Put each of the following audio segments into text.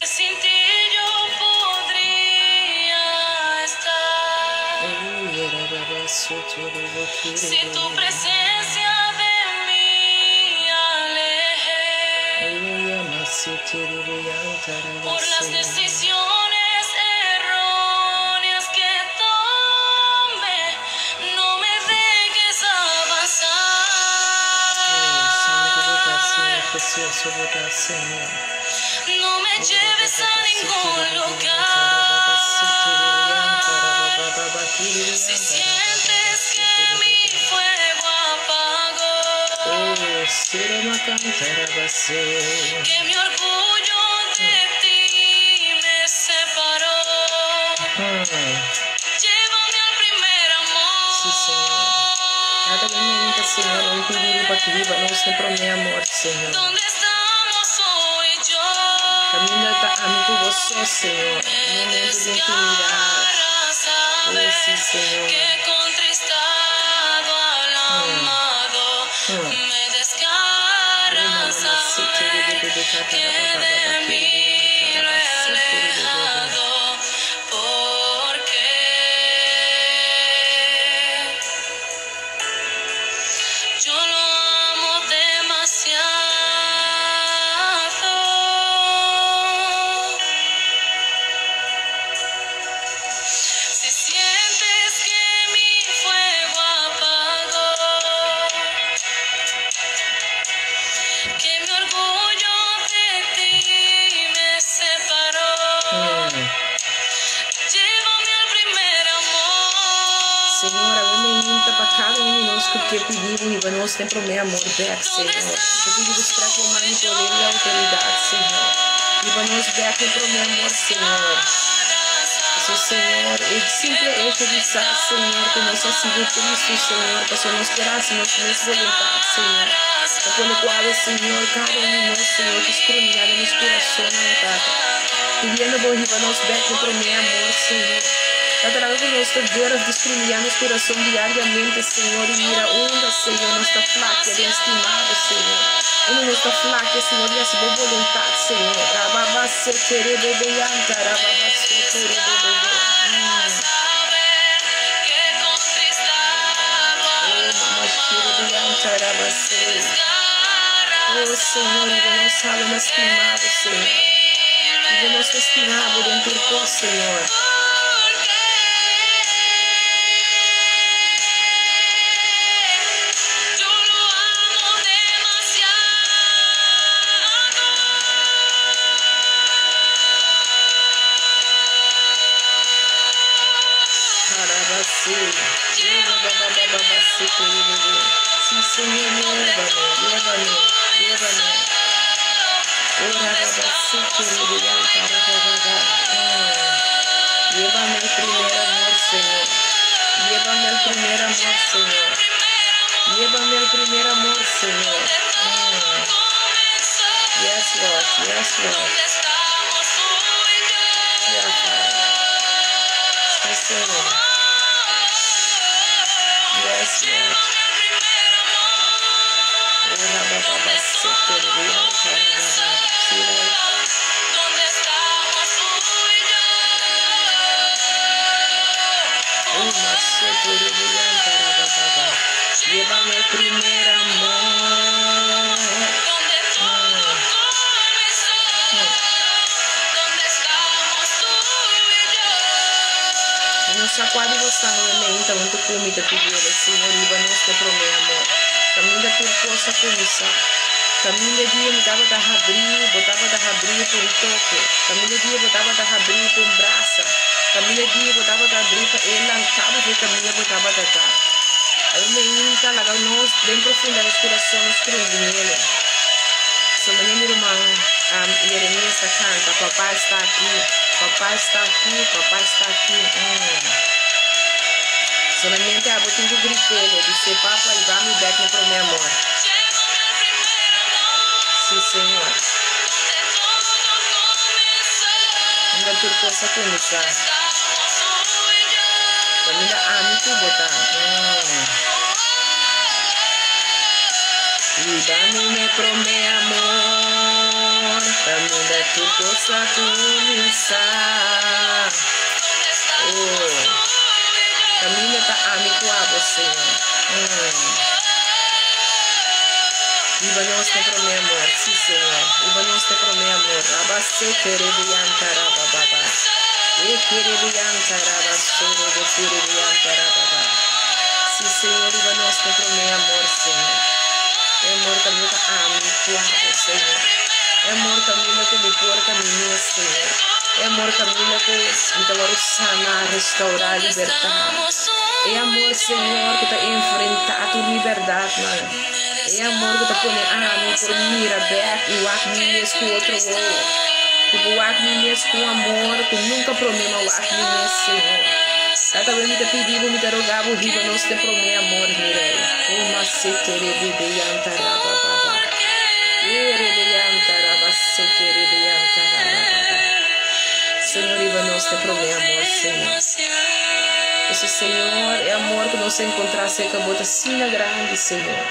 Sin ti yo podría estar. Si tu presencia de mí alejé por las decisiones erróneas que tomé, no me dejes avanzar. Precioso Señor. No me lleves a ningún lugar. Si sientes que mi fuego apagó, que mi orgullo de ti me separó, llévame al primer amor. Sí, Señor. Cada momento, Señor, não impedir para que viva nos promê amor, Senhor. ¿Dónde estamos tú y yo? Caminho está amigo você, Senhor. Me Momento de intimidade. desgarra saber Oh, sí, Señor. que he contristado al amado. Me desgarra saber que de mí lo he alejado. Porque yo lo amo demasiado. Si sientes que mi fuego apagó, que mi orgullo de ti me separó, llévame al primer amor. Senhor, awe para cada um de nós que pedimos e nós tem promê amor back, Senhor. Eu pedimos para tomar em poder e autoridade, Senhor. E nós back em promê amor, Senhor. So, Senhor, e simple hecho de estar, Senhor, que nós sido Cristo, Senhor, que nós queramos nossa mesma vontade, Senhor. Por lo cual, Senhor, cada um de nós, Senhor, que escrunhado nos corações, Tata. Pidiendo por nós back no promê amor, Senhor. Tata, que nós durf de escrunhar nos coração diariamente, Senhor, e mira onda, Senhor, nós está flaca, de estimado, Senhor. Uno nos está flaca, Senhor, e essa boa vontade, Senhor. Rababa se tere bebe yanta, rababa se tere bebe. Saber que he contristado al Oh, mama, shiro de yanta, rabase. desgarra Oh, Senhor, e nós sabemos estimado, Senhor. E nós estimado dentro do Senhor. Porque yo lo amo demasiado. Rabase. Rababababase, tere bebe. Sí, Senhor, llévame, llévame, llévame. Oh, rababase, tere bebe, yanta, rabababa. Llévame al primer amor, Señor. Llévame al primer amor, Señor. Llévame al primer amor, Señor. Yes, Lord. Yes, Lord. ¿Dónde estamos tú y yo? Yeah, Father. Sí, Señor. Yes, Lord. Oh, rabababase, tere bebe, yanta, rababa. Sí, Lord. ¿Dónde estamos tú y yo? Oh, maseto, tere, yanta, rabababa. Llévame al primer amor. Donde todo comenzó. ¿Dónde estamos tú y yo? No sa qual você não é muito comida pedir, Senhor, iba nos te promê amor. Caminho tur cosa começar. Caminho dia me tava da abrir, botava da abrir por um toque. Caminho dia botava da abrir por um braço. Caminho dia botava da abrir para ele cabo de caminho botava da tá. Aí me inta lá nós bem profundo nos corações nele. So, minha irmã Jeremias canta, papai está aqui, papai está aqui, papai está aqui. Solamente a botin que gritei, disse papa e vai me back para meu amor. Llévame al primer amor. Sim, Senhor. Donde todo comenzó. Ainda tur cosa começar. Estamos tú y yo. Caminha a mim tu botar. Hiba mi n'e promé amor, kaminda tur kos a kuminsá. Oh, kaminda ta ami ku abo, Señor. Mm. Hiba nos n'e promé amor, sí, Señor. Hiba nos n'e promé amor. Raba se kere buyanta raba baba. E kere buyanta raba soro bo kere buyanta raba ba. Sí, Señor, hiba nos n'e promé amor, Señor. E amor kaminda ta ami ku abo, Señor. E amor kaminda ku mi por ta mi mes, Señor. E amor kaminda ku mi ta wòrdu sana, restaurá, libertá. E amor, Señor, ku ta enfrentá tur mi bèrdatnan. E amor ku ta pone ami por mira bèk i wak mi mes ku otro wowo. Ku por wak mi mes ku un amor ku nunka promé m'a wak mi mes, Señor. Tata awe mi ta pidi bo, mi ta roga bo, hiba nos te promé amor, mi Rei. Uma sete rebe yanta raba baba. E rebe yanta raba sete rebe yanta raba baba. Señor, hiba nos te promé amor, Señor. Pasobra, Señor, e amor ku nos a enkontrá serka bo ta asina grandi, Señor.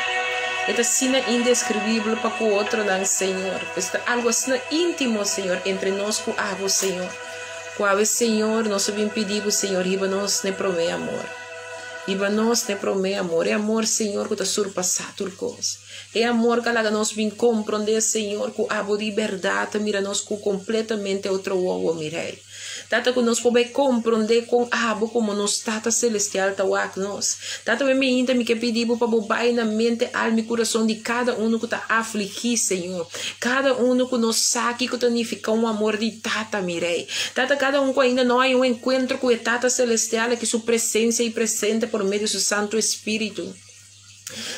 E ta asina indeskribibel pa ku otronan, Señor. Pues ta algu asina íntimo, Señor, entre nos ku abo, Señor. Ku awe, Señor, nos a bin pidi bo, Señor, hiba nos n'e promé amor. Hiba nos n'e promé amor, e amor, Señor, ku ta surpasá tur kos. E amor ku a laga nos bin komprondé, Señor, ku abo di bèrdat ta mira nos ku kompletamente otro wowo, mi Rei. Tata, ku nos por bai komprondé kon abo komo nos Tata Selestial ta wak nos. Tata, mi meinta mi ke pidi bo pa bo bai na mente, alma i kurason di kada unu ku ta afligí, Señor. Kada unu ku no sa kiko ta nifiká un amor di Tata, mi Rei. Tata, kada un ku ainda no haña un enkuentro ku e Tata Selestial aki su presensia i presente por medio su Santu Espíritu.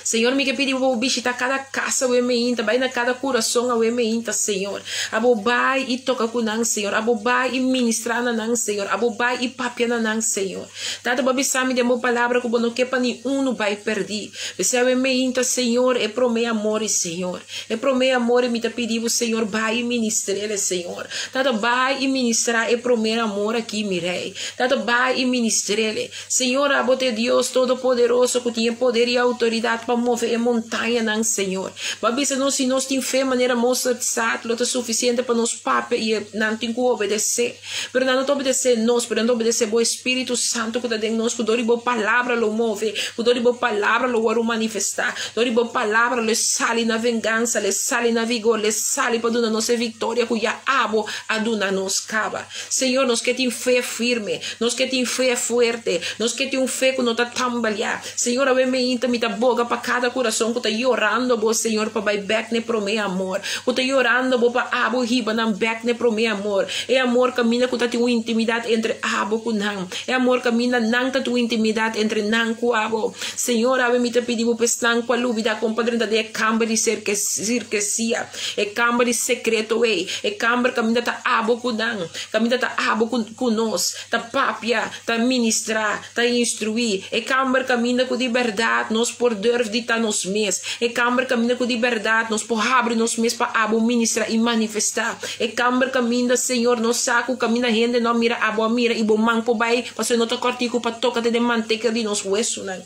Señor, mi ke pidi bo pa bo bishita kada kas awe meinta, bai na kada kurason awe meinta, Señor. Abo bai i toka ku nan, Señor. Abo bai i ministra na nan, Señor. Abo bai i papia na nan, Señor. Tata, bo a bisa mi den bo palabra ku bo no ke pa ni unu bai pèrdí. P'esei awe meinta, Señor, e promé amor i, Señor. E promé amor i mi ta pidi bo, Señor, bai i ministr'el, Señor. Tata, bai i ministrá e promé amor aki, mi Rei. Tata, bai i ministr'el. Señor, abo ta e Dios Todopoderoso ku tin e poder i outoridat pa move e montañanan, Señor. Bo a bisa nos si nos tin fe manera mosterd saad lo ta sufisiente pa nos papia i e nan tin ku obedesé. Pero nan no ta obedesé nos, pero nan ta obedesé bo Espíritu Santu ku ta den nos, ku dor di bo palabra lo move, ku dor di bo palabra lo wòrdu manifestá, dor di bo palabra lo e sali na vengansa, lo e sali na vigor, lo e sali pa duna nos e viktoria ku ya abo a duna nos kaba. Señor, nos ke tin fe firme, nos ke tin fe fuerte, nos ke tin un fe ku no ta tambaleá. Señor, awe meinta mi ta boga pa kada kurason ku ta yorando Bo, Señor, pa bai bèk n'e promé amor, ku ta yorando Bo pa Abo hiba nan bèk n'e promé amor, e amor kaminda ku ta tin un intimidat entre Abo ku nan, e amor kaminda nan ta tin un intimidat entre nan ku Abo. Señor, awe mi ta pidi Bo pa esnan ku a lubidá kon pa drenta den e kamber di sirkesia, E kamber di sekreto ei, e kamber kaminda ta abo ku nan, kaminda ta abo ku ku nos, ta papia, ta ministrá, ta instruí. E kamber kaminda ku di bèrdat nos por dùrf di ta nos mes. E kamber kaminda ku di bèrdat nos por habri nos mes pa abo ministrá i manifestá. E kamber kaminda, Señor, nos sa ku kaminda hende no a mira, abo a mira i bo man por bai, pasobra no ta kòrtiku pa toka te den manteka di nos wesunan.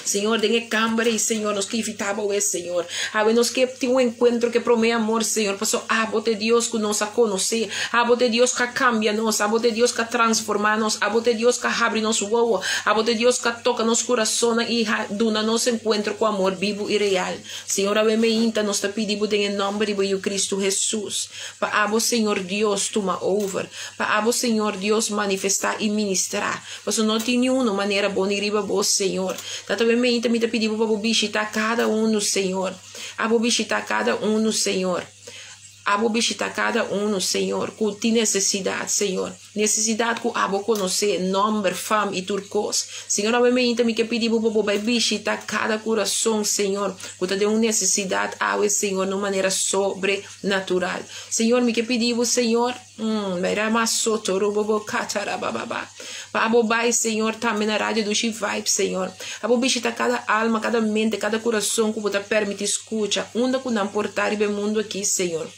Señor, den e kamber ei, Señor, nos ke invitá bo awe, Señor. Awe nos ke tin un enkuentro ku e promé amor, Señor, pasobra abo ta e Dios ku nos a konosé. Abo ta e Dios ku a kambia nos. Abo ta e Dios ku a transformá nos. Abo ta e Dios ku a habri nos wowo. Abo ta e Dios ku a toka nos kurasonnan i duna nos enkuentro ku amor bibu i real. Señor, awe meinta nos ta pidi bo den e nòmber di bo Yu Kristu Hesus, pa abo, Señor Dios, tuma over. Pa abo, Señor Dios, manifestá i ministrá. Pasobra no tin niuno manera bo ni riba bo, Señor. Tata mi meinta mi ta pidi bo pa bo bishita kada unu, Señor. Abo bishita kada unu, Señor. Abo bishita kada unu, Señor, ku tin nesesidat, Señor. Nesesidat ku abo konosé, nòmber, fam i tur kos. Señor, awe meinta mi ke pidi bo pa bo bai bishita kada kurason, Señor, ku ta den un nesesidat awe, Señor, na un manera sobrenatural. Señor, mi ke pidi bo, Señor. Pa abo bai, Señor, tambe na Radio Dushi Vibes, Señor. Abo bishita kada alma, kada mente, kada kurason ku bo ta permiti skucha, unda ku nan por ta riba e mundu aki, Señor.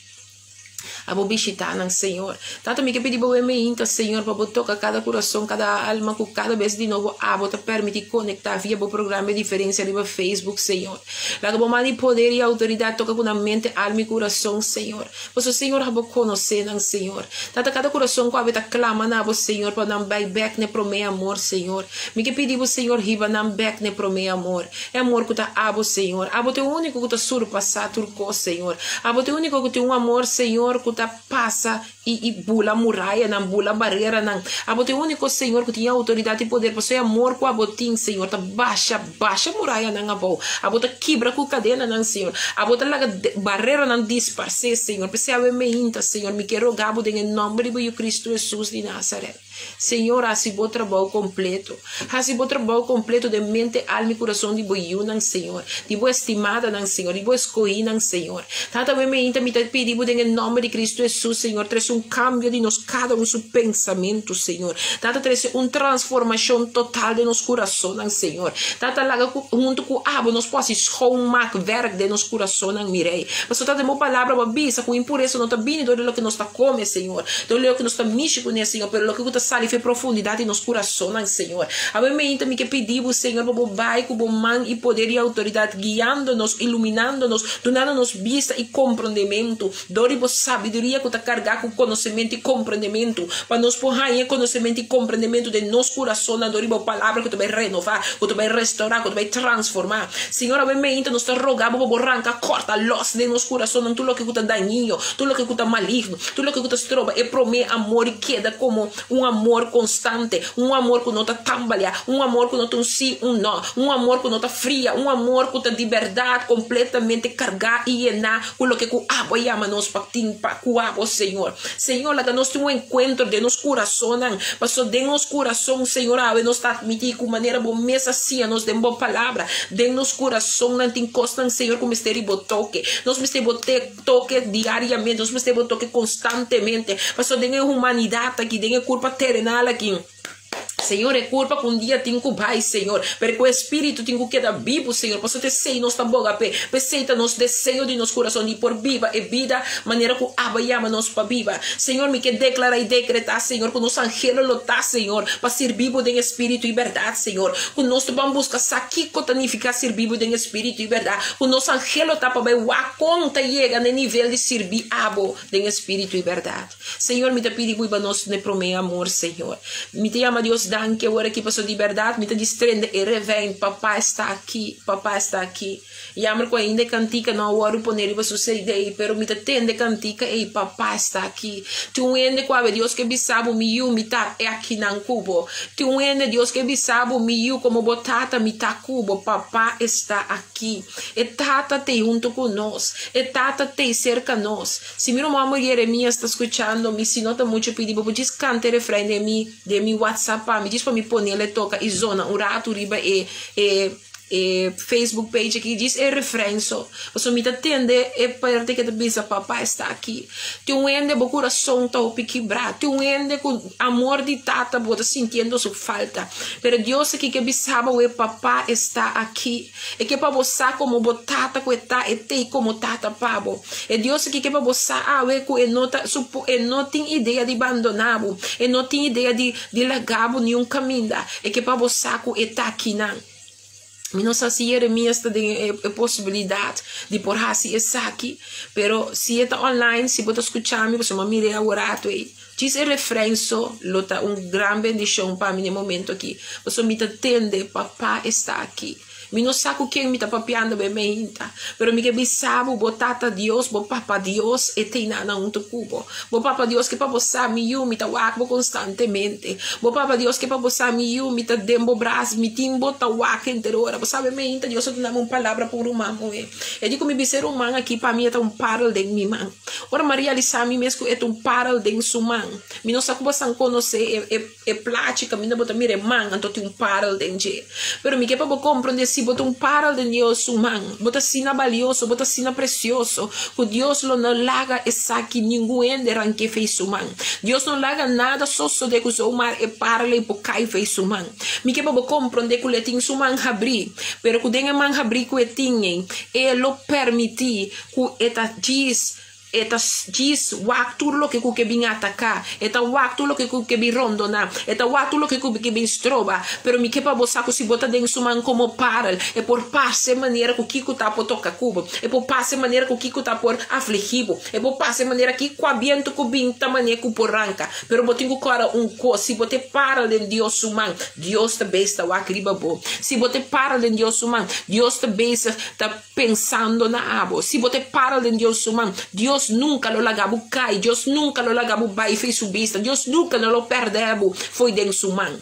Abo bishitá nan, Señor. Tata, mi ke pidi Bo e meinta, Señor, pa Bo toka kada kurason, kada alma ku kada bes di nobo Abo ta permití konektá via Bo programa E Diferensia riba Facebook, Señor. Laga Bo man di poder i outoridat toka ku nan mente, alma i kurason, Señor. Pasobra, Señor, Abo konosé nan, Señor. Tata, kada kurason ku awe ta klama na Abo, Señor, pa nan bai bèk na e promé amor, Señor. Mi ke pidi Bo, Señor, hiba nan bèk na e promé amor. E amor ku ta Abo, Señor. Abo ta e úniko ku ta surpasá tur kos, Señor. Abo ta e úniko ku tin un amor, Señor, ku ta pasa i i bula murayanan, bula bareranan. Abo ta e úniko, Señor, ku tin e outoridat i poder, pasobra e amor ku Abo tin, Señor, ta basha, basha murayanan abou. Abo ta kibra ku kadenanan, Señor. Abo ta laga bareranan disparsé, Señor. P'esei awe meinta, Señor, mi ke roga Bo den e nòmber di Bo Yu Kristu Hesus di Nazaret. Señor, hasi bo trabou kompleto. Hasi bo trabou kompleto den mente, alma i kurason di bo yunan, Señor, di bo estimadanan, Señor, di bo eskohínan, Señor. Tata, awe meinta mi ta pidi bo den e nòmber di Kristu Hesus, Señor, trese un kambio di nos kada un su pensamentu, Señor. Tata, trese un transformashon total den nos kurasonnan, Señor. Tata, laga ku huntu ku abo nos por hasi schoonmaakwerk den nos kurasonnan, mi Rei. Pasobra, Tata, den bo palabra bo a bisa ku impuresa no ta bini dor di loke nos ta kome, Señor. Dor loke nos ta mishi kuné, Señor, pero loke ku ta sali for e profundidat di nos kurasonnan, Señor. Awe meinta mi ke pidi Bo, Señor, pa Bo bai ku Bo man i poder i outoridat, guiando nos, iluminando nos, dunando nos bista i komprondementu, dor di Bo sabiduria ku ta kargá ku konosementu i komprondementu, pa nos por haña e konosementu i komprondementu den nos kurasonnan dor di Bo Palabra ku ta bai renová, ku ta bai restourá, ku ta bai transformá. Señor, awe meinta nos ta roga Bo pa Bo ranka kòrta lòs den nos kurasonnan tur loke ku ta dañino, tur loke ku ta maligno. Tur loke ku ta stroba e promé amor i keda komo un amor konstante, un amor ku no ta tambaleá, un amor ku no ta un sí, un nò, un amor ku no ta fria, un amor ku ta di bèrdat kompletamente kargá i yená ku loke ku abo a yama nos pa tin pa ku abo, Señor. Señor, laga nos tin un enkuentro den nos kurasonnan, pasobra den nos kurason, Señor, awe nos ta atmití ku manera Bo mes a siña nos den Bo Palabra, den nos kurasonnan tin kosnan, Señor, ku mester di Bo toke. Nos mester Bo toke diariamente, nos mester bo toke constantemente, pasobra den e humanidad aki, den e curpa terenal aki, Señor, e curpa cu un dia tin cu bay, Señor, pero cu e espíritu tin cu keda bibu, Señor, pasobra t'esey nos ta boga p'e, p'esey ta nos deseo di nos curason di por biba e bida manera cu Abba yama nos pa biba. Señor, mi ke declara y decreta, Señor, cu nos angelo lo ta, Señor, pa sirbi bo den espíritu y berdad, Señor, cu nos ta ban busca sa kico ta nifica sirbi bo den espíritu y berdad, cu nos angelo ta pa bay wak Kon ta yega na e nivel di sirbi abo den espíritu i bèrdat? Señor, mi ta pidi bo iba nos na e promé amor, Señor. Mi ta yama Dios danki awor aki pasobra di bèrdat mi ta distrende e revèn, Papá está aki, Papá está aki. Jammer ku ainda e kantika no a wòrdu poné riba su CD, pero mi ta tende e kantika ei, Papá está aki. Tin un hende ku awe Dios ke bisa bo, Mi yu, mi ta e akinan ku bo. Tin un hende Dios ke bisa bo, Mi yu, komo bo tata, mi ta ku bo. Papá está aki. E Tata t'ei huntu ku nos. E Tata t'ei serka nos. Si mi ruman amor Jeremias ta skuchando mi, si no ta muchu pidi bo por djis kanta e refrein den mi den mi whatsapp pa mi, djis pa mi ponel e toka i zona un ratu riba e e e Facebook page aki, djis e refrein so. Pasobra mi ta tende e parte ke ta bisa Papa esta aki. Tin un hende bo kurason ta hopi kibrá. Tin un hende ku amor di tata bo ta sintiendo su falta. Pero Dios aki ke bisa bo, Papa esta aki. E ke pa bo sa komo bo tata ku e ta e tei komo tata pa bo. E Dios aki ke pa bo sa awe ku e no ta supo e no tin idea di bandoná bo, e no tin idea di di laga bo niun kaminda. E ke pa bo sa ku e ta akinan. Mi no sa si Jeremias ta den e e posibilidat di por hasi esaki, pero si e ta online, si bo ta skucha mi, pasobra mi a mir'é awor rato ei. Djis e refrein so lo ta un gran bendishon pa mi na e momento aki, pasobra mi ta tende Papá esta aki. Mi no sa ku ken mi ta papiando bo e meinta, pero mi ke bisa bo, bo Tata Dios, bo Papa Dios, e tei nan huntu ku bo. Bo Papa Dios ke pa bo sa, mi yu, mi ta wak bo konstantemente. Bo Papa Dios ke pa bo sa, mi yu, mi ta den bo bras, mi tin bo ta wak henter ora. Bo sabe meinta, Dios a duna mi un palabra pa un ruman muhé. E di ku mi bisa e ruman aki, pa mi e ta un parel den mi man. Ora mi a realisá mi mes ku e ta un parel den su man. Mi no sa ku bosan konosé e e e plachi kaminda bo ta mira e man anto tin un parel den dje. Pero mi ke pa bo komprondé si bo ta un parel den Dios su man, bo ta asina balioso, bo ta asina presioso ku Dios lo no laga esaki ningun hende rank'é fei su man. Dios no laga nada sosodé ku zomaar e parel ei por kai fei su man. Mi ke pa bo komprondé ku lo e tin su man habrí, pero ku den e man habrí ku e tin ei, e lo permití ku e ta djis. E ta djis wak tur loke ku ke bin ataká, e ta wak tur loke ku ke bin rondoná, e ta wak tur loke ku ke bin stroba. Pero mi ke pa bo sa ku si bo ta den su man komo parel, e por pasa e manera ku kiko ta por toka ku bo, e por pasa e manera ku kiko ta por afligí bo, e por pasa e manera ki kua bientu ku bin ta manera ku por ranka. Pero bo tin ku kòrda un kos, si bo ta e parel den Dios su man, Dios ta bes ta wak riba bo. Si bo ta e parel den Dios su man, Dios ta bezig ta pensando na abo. Si bo ta e parel den Dios su man, Dios nunka lo laga bo kai, Dios nunka lo laga bo bai fo'i su bista, Dios nunka no lo pèrdè bo fo'i den su man.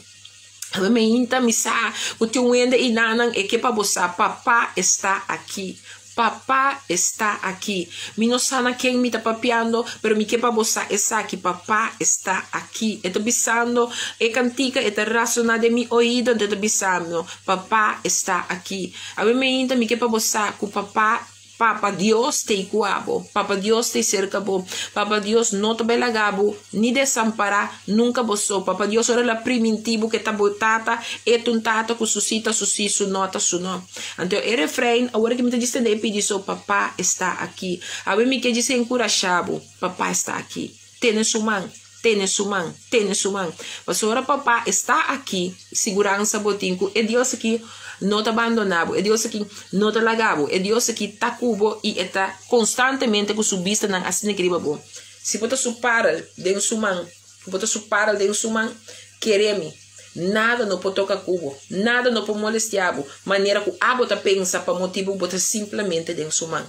Awe meinta mi sa ku tin un hende einanan e ke pa bo sa, Papa esta aki. Papa esta aki. Mi no sa na ken mi ta papiando, pero mi ke pa bo sa esaki, Papa esta aki. E ta bisando e kantika, e ta rasoná den mi oido, anto e ta bisando, Papa esta aki. Awe meinta mi ke pa bo sa ku Papa Papa Dios t'ei ku abo. Papa Dios t'ei serka bo. Papa Dios no ta bai laga bo ni desampará nunka bo so. Papa Dios ora el a primintí bo ku e ta bo tata, e ta un tata ku su sí ta su sí, su no ta su no. Anto e refrein awor ki mi ta djis tende e pidi so, Papa esta aki. Awe mi ke djis enkurashá bo, Papa esta aki. Tene su man, tene su man, tene su man. Pasobra Papa esta aki, siguransa bo tin ku e Dios aki no ta bandoná bo, e Dios aki no ta laga bo, e Dios aki ta ku bo i e ta konstantemente ku su bistanan asina ki riba bo. Si bo ta su parel den su man, bo ta su parel den su man, kere mi, nada no por toka ku bo, nada no por molestiá bo, manera ku abo ta pensa pa motibu bo ta simplemente den su man.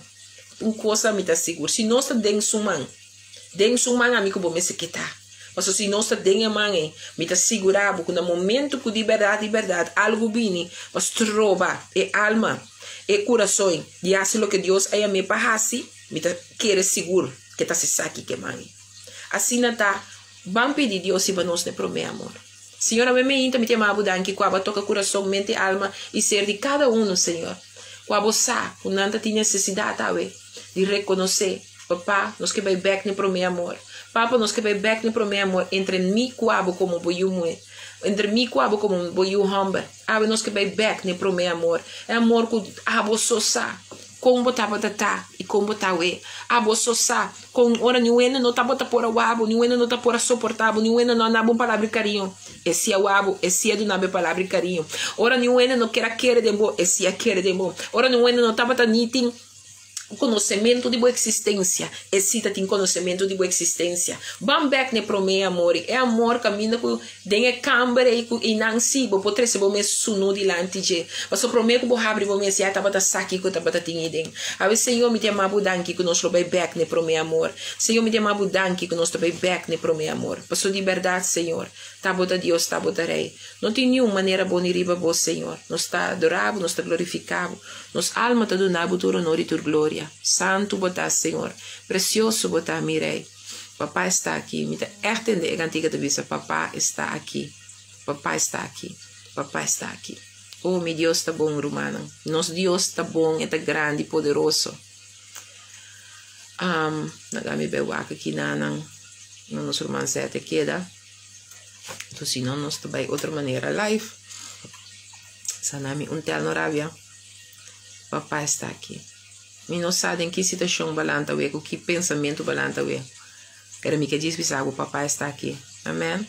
Un kos ami ta sigur, si nos ta den su man, den su man ami ku bo mester kita. Pasobra si nos ta den e man ei, mi ta sigurá bo ku na momentu ku di bèrdat di bèrdat algu bini pa stroba e alma, e kurason di hasi loke Dios a yam'é pa hasi, mi ta kere sigur ku e ta hasi esaki ku e man ei. Asina ta, ban pidi Dios hiba nos na e promé amor. Señor, awe meinta mi ta yama bo danki ku abo a toka kurason, mente, alma i ser di kada unu, Señor. Ku abo sa ku nan ta tin nesesidat awe di rekonosé, Papá, nos ke bai bèk na e promé amor. Papa, nos ke bai bèk na e promé amor entre mi ku abo komo bo yu muhé, entre mi ku abo komo bo yu hòmber. Awe nos ke bai bèk na e promé amor, e amor ku abo so sa kon bo tabata ta i kon bo ta awe. Abo so sa Kon ora niun hende no tabata por a wak bo, niun hende no ta por a soportá bo, niun hende no a na bo un palabra di kariño, e si a wak bo, e si a duna bo e palabra di kariño. Ora niun hende no ker a kere den bo, e si a kere den bo. Ora niun hende no tabata ni tin konosementu di bo eksistensia, e si ta tin konosementu di bo eksistensia. Ban bèk na e promé amor, e amor kaminda ku Den e kamber ei ku einan sí bo por trese bo mes sunú dilanti dje. Pasobra promé ku bo habri bo mes ya tabata sa kiko tabata tin eiden. Awe Señor mi ta yama bo danki ku nos lo bai bèk na e promé amor. Señor mi ta yama bo danki ku nos ta bai bèk na e promé amor. Pasobra di bèrdat Señor, ta bo ta Dios, ta bo ta Rei. No tin niun manera bo ni riba bo Señor. Nos ta adorá bo, nos ta glorifiká bo. Nos alma ta duna bo tur honor i tur gloria. Santu bo ta Señor. Presioso bo ta mi Rei. Papá está aki. Mi ta ègt tende e kantika ta bisa, Papá está aki. Papá está aki. Papá está aki. Oh, mi Dios ta bon, rumannan. Nos Dios ta bon, e ta grandi, poderoso. Um, laga mi bai wak aki na nan, na nos ruman Sete keda. Entonces, si no, nos ta bai otro manera live. Sana mi un tel no rabia. Papá está aki. Mi no sa den ki situashon bo a lanta awe, ku ki pensamentu bo a lanta awe, pero mi ke djis bisa bo Papa esta aki. Amen.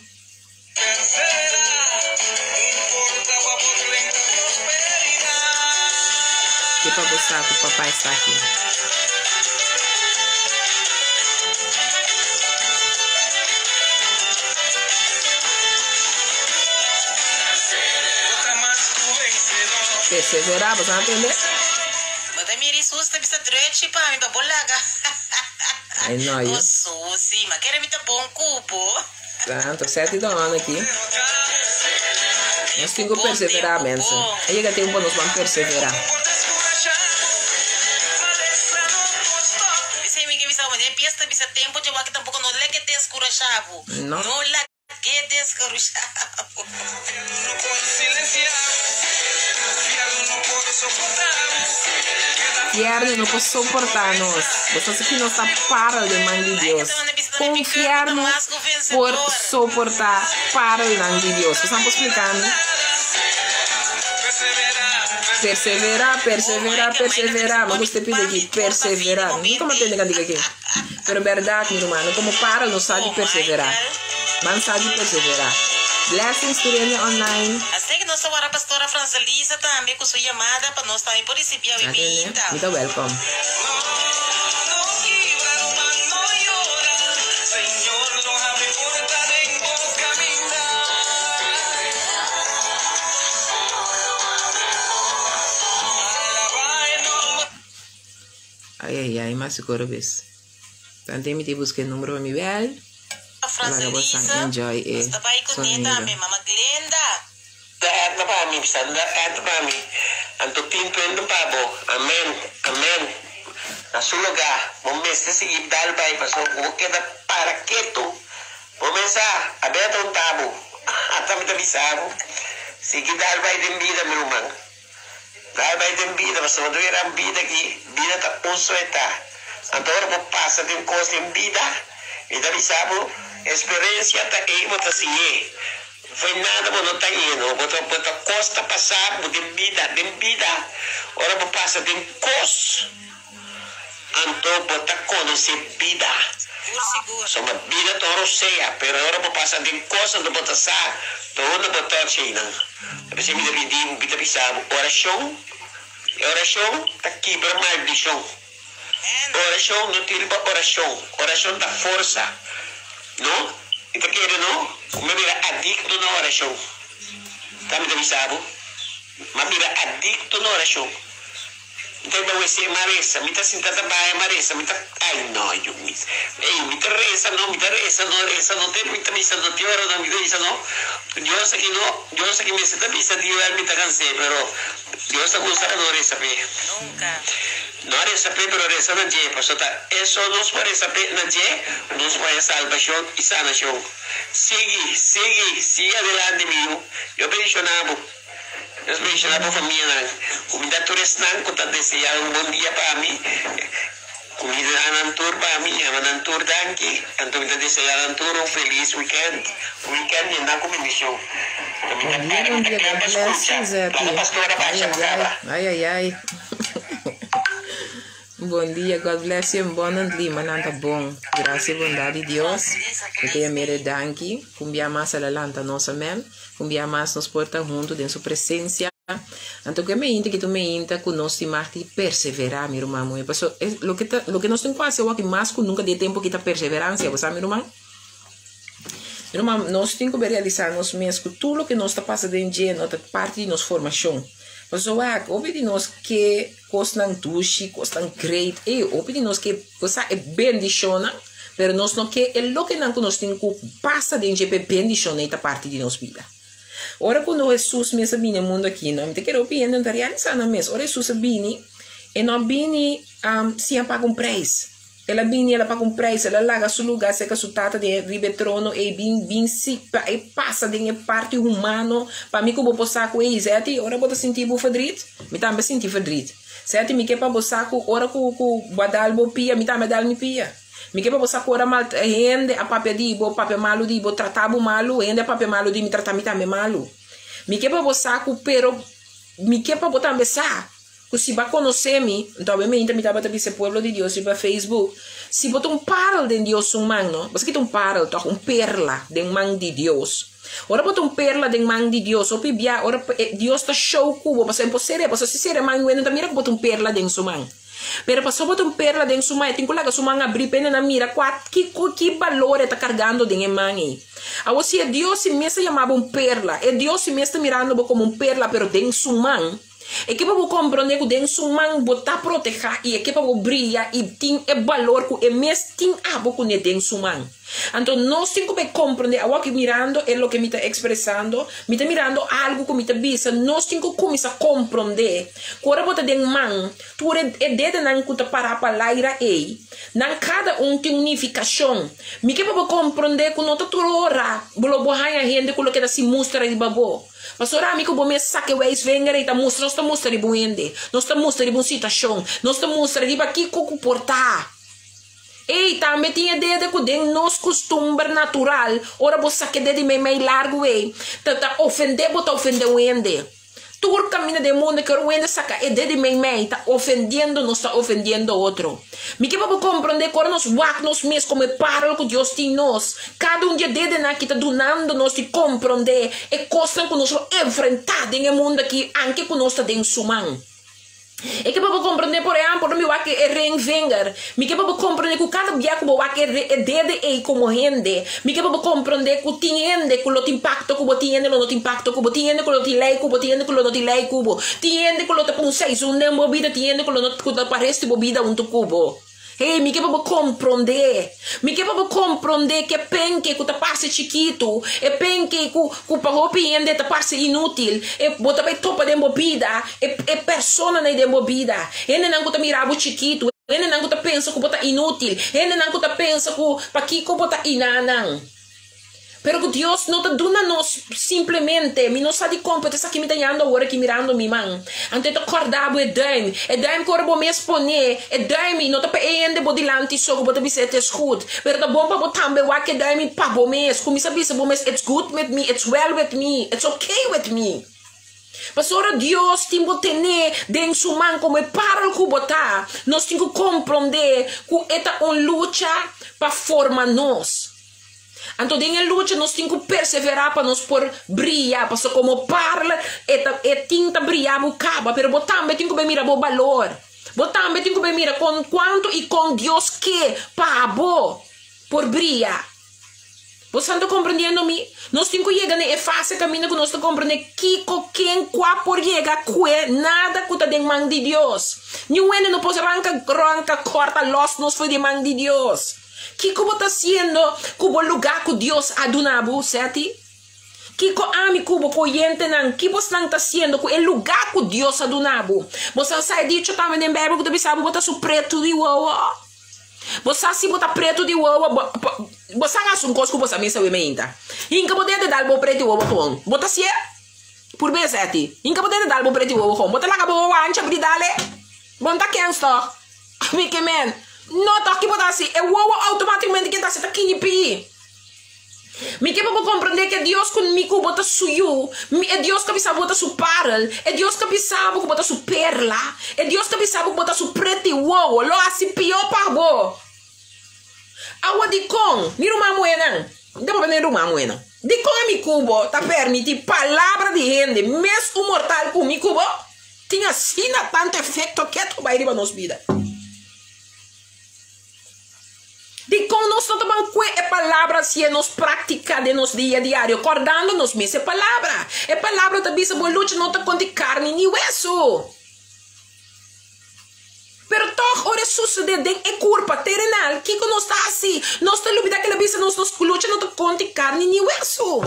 Ke pa bo sa ku Papa esta aki. Perseverá, bo sa tende? Bo ta mira Isus ta bisa drechi pa mi pa bo laga Ai no O yu. Susi, ma kere mi ta bon ku bo. Santo, seti ta on aki. Nos tin Tempu ku bon, perseverá, tempu mensen. bon. A yega tempu pa nos ban perseverá. P'esei mi ke bisa bo, den pies ta bisa tempu dje wak tampoko no leke deskurashá bo. No. No lake. Ke descaruchado. Fierno no por soporta nos. Bo sa ki nos ta parel den man di Dios. Kon fierno por soporta parelnan di Dios? Bo sa por splica mi? Perseverá, perseverá, perseverá. Mi gusta pidi aki, perseverá. Nunka mi a tende kantika aki. Pero bèrdat, mi ruman, no komo para nos sa di perseverá. Ban sa di perseverá. Blessings tur hende online. Asina ku nos ta wara Pastora Franselisa tambe ku su yamada pa nos tambe por risibí awe Atende, meinta. mi ta welcome. Ay ay ay, mas seguro bes. Tante mi te busca e numero pa mi bel. Laga bosan enjoy e sonido. Da Edna pa mi, bisa da Edna pa mi, anto tin puente pa bo. Amen, amen. Na su lugá, bo mester sigui dal bai, pasobra ku bo keda para ketu, bo mes sa, a beta un tabu. Ata mi ta bisa bo, sigui dal bai den bida, mi ruman. Dal bai den bida, pasobra bo ta mira bida aki, bida ta un soetá. Anto ora bo pasa den kos den bida, mi ta bisa bo, eksperensia ta ei bo ta siñ'é. Fo'i nada bo no ta yeno, bo ta bo ta kos ta pasa bo den bida, den bida ora bo pasa den kos anto bo ta konosé bida. Sigur sigur. Pasobra bida ta un rosea, pero ora bo pasa den kos anto bo ta sa ta unda bo touch einan. Ta p'esei mi ta pidi bo, mi ta bisa bo, orashon, e orashon ta kibra maldishon. Orashon no tin pa orashon, orashon ta forsa, no? Mi ta kere no ku mi a bira adikto na orashon. Ta mi ta bisa bo, mi a bira adikto na orashon. Mi ta riba wc mi a resa, mi ta sinta ta baña mi a resa, mi ta ay no yu mi ey mi ta resa no, mi ta resa no, resa no te mi ta bisa no te ora no, mi ta bisa no, Dios aki no, Dios aki mester ta bisa di wel mi ta kans'é pero Dios ta gusta pa no resa p'e. Nunka. No a resa p'e, pero resa na dje, pasobra ta e so nos por resa p'e na dje, nos por haña salbashon i sanashon. Sigui, sigui, sigui adelante, mi yu. Dios bendishoná bo. Dios bendishoná bo famianan. Kumindá tur esnan ku ta deseá un bon dia pa mi. Kumindá nan tur pa mi, yama nan tur danki. Anto mi ta deseá nan tur un felis wikènt, un wikènt yená ku bendishon. Anto mi ta Bon dia, para, bon mi ta dia, kla God pa bless skucha. you, Zetty. Laga pastora Ay, basha ay, pa ay, kaba. ay, ay, ay. Bon dia, God bless you abundantly. Manan ta bon. Gracia y bondad di Dios. Mi ta yam'é danki. Ku un bia mas el a lanta nos, amen. Ku un bia mas nos por ta huntu den su presencia. Anto ku e meinta ki ta un meinta ku nos tin mag di perseverá, mi ruman muhé. Paso e loke ta loke nos tin ku hasi awor aki mas ku nunka den e tempu aki ta perseverancia, bo sa mi ruman? Mi ruman, nos tin ku be realisá nos mes ku tur loke nos ta pasa den dje no ta parti di nos formashon. Paso wak, hopi di nos ke kosnan dushi, kosnan great, ey, hopi di nos ke, bo sa, e bendishonnan, pero nos no ke e lokenan ku nos tin ku pasa den dje pa e bendishonnan ei ta parti di nos bida. Ora ku no Hesus mes a bini e mundu aki, no, mi ta kere hopi hende no ta realisá nan mes, ora Hesus a bini, e no a bini sin a paga un preis. El a bini, el a paga un preis, el a laga su lugá serka su Tata den riba e trono ei, bin bin si pa e pasa den e parti humano, pa mi ku bo por sa ku ei, Zeti, ora bo ta sinti bo verdriet, mi tambe a sinti verdriet. Zeti, mi ke pa bo sa ku ora ku ku bo a dal bo pia, mi tambe a dal mi pia. Mi ke pa bo sa ku ora mal hende a papia di bo, papia malu di bo, trata bo malu, hende a papia malu di mi, trata mi tambe malu. Mi ke pa bo sa ku, pero mi ke pa bo tambe sa ku si bo a konosé mi, nto awe meinta mi tabata bisa e pueblo di Dios riba Facebook, si bo ta un parel den Dios su man, no, bo sa kita un parel tòg, un perla den man di Dios. Ora bo ta un perla den man di Dios, hopi bia ora Dios ta show ku bo, pasobra e por ser'é, pasobra si ser'é man wende no ta mira ku bo ta un perla den su man. Pero pasobra bo ta un perla den su man, e tin ku laga su man abrí pa e nan mira kua kiko ki balor e ta kargando den e man ei. Awor si e Dios si mes ta yama bo un perla, e Dios si mes ta mirando bo komo un perla pero den su man, e ke pa bo komprondé ku den su man bo ta protehá i e ke pa bo bria i tin e balor ku e mes tin abo kuné den su man. Anto nos tin ku bai komprondé awor aki mirando e loke mi ta ekspresando, mi ta mirando algu ku mi ta bisa, nos tin ku kuminsá komprondé ku ora bo ta den man, tur e e dedenan ku ta pará pa laira ei, nan kada un tin un nifikashon. Mi ke pa bo komprondé ku no ta tur ora bo lo bo haña hende ku lo keda sin mustra riba bo. Pasobra ami ku bo mes sa ke wijsvinger ei ta mustra, nos ta mustra riba un hende, nos ta mustra riba un situashon, nos ta mustra riba kiko ku por ta. Ey, tambe tin e dede ku den nos kustumber natural, ora bo saka e dede mei mei largu ey, ta ta ofendé bo ta ofendé un hende. Tur kaminda den mundu ku hende saka e dede meimei ta ofendiendo nos, ta ofendiendo otro. Mi ke pa bo komprondé ku ora nos wak nos mes komo e parel ku Dios tin nos, kada un di e dedenan aki ta dunando nos di komprondé e kosnan ku nos lo enfrentá den e mundu aki anke ku nos ta den su man. E ke pa bo komprondé, por ehèmpel, ora mi wak e ring vinger, mi ke pa bo komprondé ku kada bia ku bo wak e e dede ei komo hende, mi ke pa bo komprondé ku tin hende ku lo tin pakto ku bo, tin hende lo no tin pakto ku bo, tin hende ku lo tin lei ku bo, tin hende ku lo no tin lei ku bo, tin hende ku lo ta pa un seizun den bo bida, tin hende ku lo no ku ta pa resto di bo bida huntu ku bo. Hey, mi ke pa bo komprondé. Mi ke pa bo komprondé ku e penke ku ta parse chikitu, e penke ku ku pa hopi hende ta parse inútil, e bo ta bai topa den bo bida, e e personanan ei den bo bida, hendenan ku ta mira bo chikitu, hendenan ku ta pensa ku bo ta inútil, hendenan ku ta pensa ku pakiko bo ta inanan. Pero ku Dios no ta duna nos simplemente, mi no sa dikon, pero ta esaki mi ta yando awor aki mirando mi man. Anto e ta kòrda bo e duim, e duim ku ora bo mes pone, e duim no ta pa e hende bo dilanti so ku bo ta bisa het is goed, pero ta bon pa bo tambe wak e duim pa bo mes, kuminsá bisa bo mes it's good with me, it's well with me, it's okay with me. Pasobra Dios tin bo tene den su man komo e parel ku bo ta, nos tin ku komprondé ku e ta un lucha pa forma nos. Anto den e lucha nos tin ku perseverá pa nos por bria, pasobra komo parla e ta e tin ta bria bo kaba, pero bo tambe tin ku bai mira bo balor. Bo tambe tin ku bai mira kon kuantu i kon Dios ke pa bo por bria. Bo san ta komprendiendo mi? Nos tin ku yega na e fase kaminda ku nos ta komprendé kiko, ken, kua por yega kue nada ku ta den man di Dios. Niun hende no por ranka ranka kòrta lòs nos for di e man di Dios. Kiko bo ta hasiendo ku bo lugá ku Dios a duna bo, Seti? Kiko ami ku bo ku oyentenan, ki bosnan ta hasiendo ku e lugá ku Dios a duna bo? Bo sa sa e dicho tambe den Beibel ku ta bisa bo bo ta su pretu di wowo? Bo sa si bo ta pretu di wowo, bo, bo sa hasi un kos ku bo sa mester weme ainda. Hinka bo dede dal bo pretu di wowo kon. Bo ta hasié? Purbe, Seti. Hinka bo dede dal bo pretu di wowo kon. Bo ta laga bo wowo ancha bri dale? Bo no ta kens tòg? Mi ke men, No tòg ki bo ta hasi, e wowo outomátikamente ke ta hasi ta kinipí. Mi ke pa bo komprendé ke Dios ku mi ku bo ta su yu, mi e Dios ku a bisa bo ta su parel, e Dios ku a bisa bo ku bo ta su perla, e Dios ku a bisa bo ku bo ta su preti wowo, lo hasi pió pa bo. Awa dikon, mi ruman muhénan, mi ta papia na e ruman muhénan, dikon ami ku bo ta permití palabra di hende mes un mortal ku mi ku bo? Tin asina tantu efekto ketu bai riba nos bida. Dikon nos no ta ban kue e palabra si e nos praktika den nos dia diario, kòrdando nos mes e palabra? E palabra ta bisa bo lucha no ta kontra karni ni wesu. Pero tòg ora e susedé den e kurpa terenal, kiko nos ta hasi? Nos ta lubidá ke el a bisa nos, nos lucha no ta kontra karni ni wesu.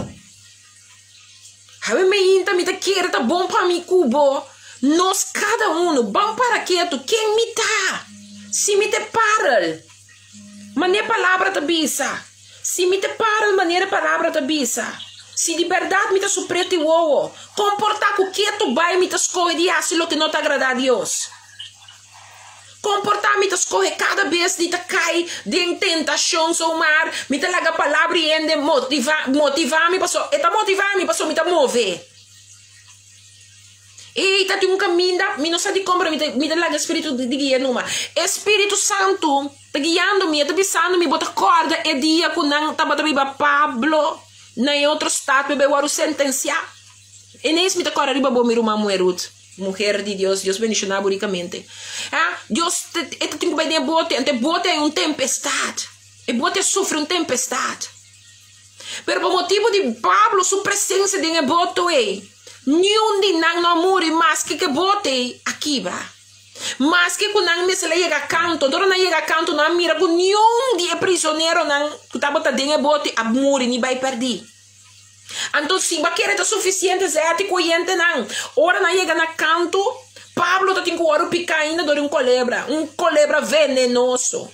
Hawe meinta mi ta kere ta bon pa mi ku bo, nos kada unu, ban para ketu, ken mi ta? Si mi ta e parel, manera e palabra ta bisa, si mi ta e parel manera e palabra ta bisa, si di bèrdat mi ta su pretu i wowo, komportá ku ketu bai mi ta skohe di hasi loke no ta agradá Dios. Komportá mi ta skohe kada bes di ta kai den tentashon zomaar mi ta laga palabra di hende motivá motivá mi paso e ta motivá mi paso mi ta move. Ey ta tin un kaminda mi no sa dikon pero mi ta mi ta laga e spiritu di guia numa. E spiritu santu ta guiando mi e ta bisando mi bo ta kòrda e dia ku nan tabata biba Pablo na e otro stat mi bai wòrdu sentensiá. Ineens mi ta kòrda riba bo mi ruman muhé Ruth. Muher di Dios, Dios bendiciona bo ricamente. Ah, Dios e ta tin cu bay den e bote, anto e bote hay un tempestad. E bote a sufri un tempestad. Pero pa motibo di Pablo su presencia den e boto ey, niun di nan no a muri maske cu e bote ey a kibra. Maske cu nan mester a yega canto, anto ora nan yega canto nan a mira cu niun di e prisoneronan cu tabata den e bote a muri ni bay perdi. Anto si bo a kere ta sufisiente zèti ku oyentenan. Ora nan yega na kantu, Pablo ta tin ku wòrdu piká ainda dor di un kolebra, un kolebra venenoso.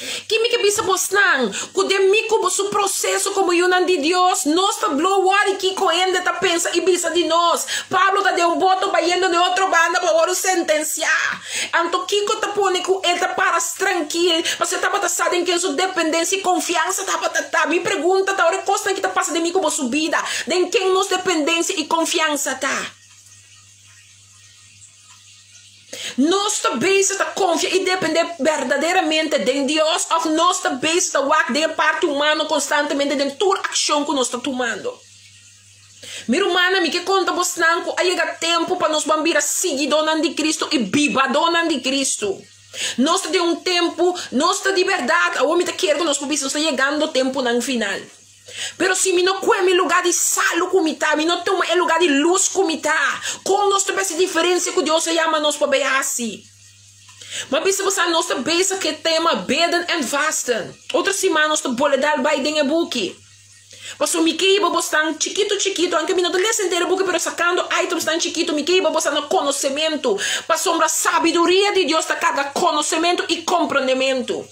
Ki mi ke bisa bosnan? Ku den mi ku bo su proseso komo yunan di Dios, nos ta blo wòri kiko hende ta pensa i bisa di nos. Pablo ta den un boto bayendo na e otro banda pa wòrdu sentensiá. Anto kiko ta pone ku e ta para strankil? Pasobra e tabata sa den ken su dependensia i konfiansa tabata ta. Mi pregunta ta, ora e kosnan ki ta pasa den mi ku boso bida, den ken nos dependensia i konfiansa ta? Nos ta bezig ta konfia i dependé berdaderamente den Dios òf nos ta bezig ta wak den e parti humano konstantemente den tur akshon ku nos ta tumando? Mi rumannan, mi ke konta bosnan ku a yega tempu pa nos ban bira siguidónan di Kristu i bibadónan di Kristu. Nos ta den un tempu, nos ta di bèrdat, awor mi ta kere ku nos por bisa nos ta yegando tempunan final. Pero si mi no kue mi lugá di salu ku mi ta, mi no tuma e lugá di lus ku mi ta, kon nos ta bes e diferensia ku Dios a yama nos pa bai hasi? Mi a bisa boso nos ta bezig ku e tema Bidden en Vasten. Otro siman nos ta bole dal bai den e buki. Pasobra mi ke hiba bosnan chikitu chikitu, anke mi no ta lesa henter e buki, pero sakando itemsnan chikitu, mi ke hiba bosan na konosementu, pasobra sabiduria di Dios ta karga konosementu i komprondementu.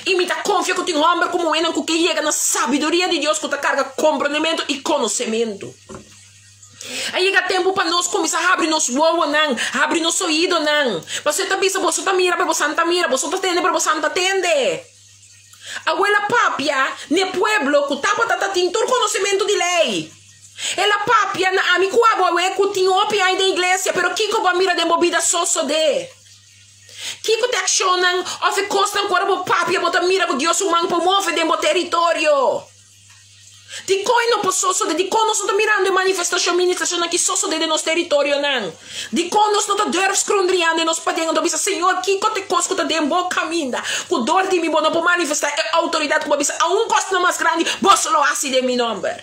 I mi ta konfia ku tin hòmber ku muhénan ku ke yega na sabiduria di Dios ku ta karga komprondementu i konosementu. A yega tempu pa nos kuminsá habri nos wowonan, habri nos oidonan. Pasobra e ta bisa, Boso ta mira, pero boso no ta mira, boso ta tende, pero boso no ta tende. Awel a papia n'e pueblo ku tabata ta tin tur konosementu di lei. El a papia na ami ku abo awe ku tin hopi aña den iglesia, pero kiko bo a mira den bo bida sosodé? Kiko ta e akshonnan òf e kosnan ku ora bo papia bo ta mira ku Dios su man por move den bo teritorio? Dikon e no por sosodé? Dikon nos no ta mirando e manifestashon, ministrashonnan ki sosodé den nos teritorionan? Dikon nos no ta durf skrundriando e nos paden anto bisa, Señor, kiko ta e kos ku ta den bo kaminda ku dor di mi bo no por manifestá e outoridat ku bo a bisa aun kosnan mas grandi boso lo hasi den mi nòmber?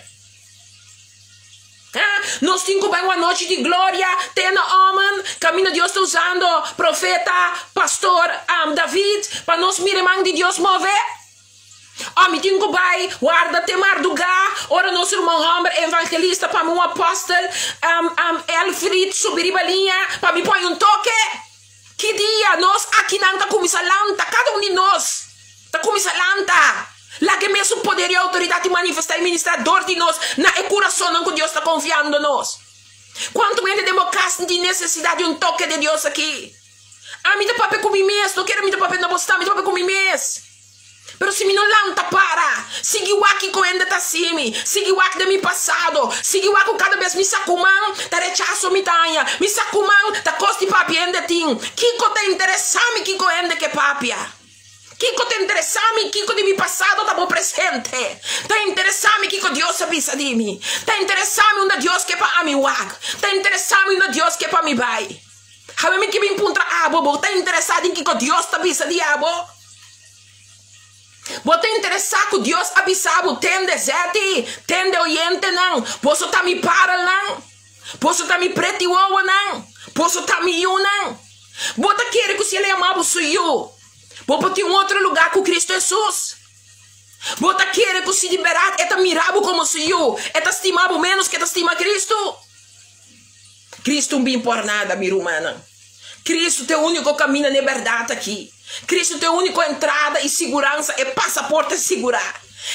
Ha? Nos tin ku bai un anochi di gloria te na Oman, kaminda Dios ta usando profeta, pastor, David pa nos mira e man di Dios move? Oh, mi tin ku bai warda te mardugá ora nos ruman hòmber evangelista pa mi un apòstel, Elfried subi riba liña pa mi poi un toke. Ki dia nos akinan ta kuminsá lanta, kada un di nos ta kuminsá lanta, laga e mesun poder i outoridat i manifestá i ministrá dor di nos na e kurasonnan ku Dios ta konfiando nos. Kuantu hende den bo kas tin nesesidat di un toke di Dios aki? Ami ta papia ku mi mes, no kere mi ta papia na bo sta, mi ta papia ku mi mes. Pero si mi no lanta para, sigui wak kiko hende ta hasi mi, sigui wak den mi pasado, sigui wak ku kada bes mi sa ku man ta rechaso mi ta haña, mi sa ku man ta kos di papia hende tin, kiko ta interesá mi kiko hende ke papia? Kiko ta interesá mi kiko di mi pasado ta bo presente? Ta interesá mi kiko Dios a bisa di mi? Ta interesá mi unda Dios ke pa ami wak? Ta interesá mi unda Dios ke pa mi bai? Hawe mi ke bin puntra abo, bo ta interesá den kiko Dios ta bisa di abo? Bo ta interesá ku Dios a bisa bo, Tende, Zeti, tende, oyentenan, boso ta mi parelnan, boso ta mi preti wowonan, boso ta mi yunan. Bo ta kere ku si el a yama bo su yu, bo por tin un otro lugá ku Kristu Hesus? Bo ta kere ku si di bèrdat e ta mira bo komo su yu, e ta stima bo ménos ku e ta stima Kristu? Cristo un bin por nada, mi rumannan. Cristo ta e unico camina n'e berdad aki. Cristo ta e unico entrada y siguransa, e pasaporte sigurá.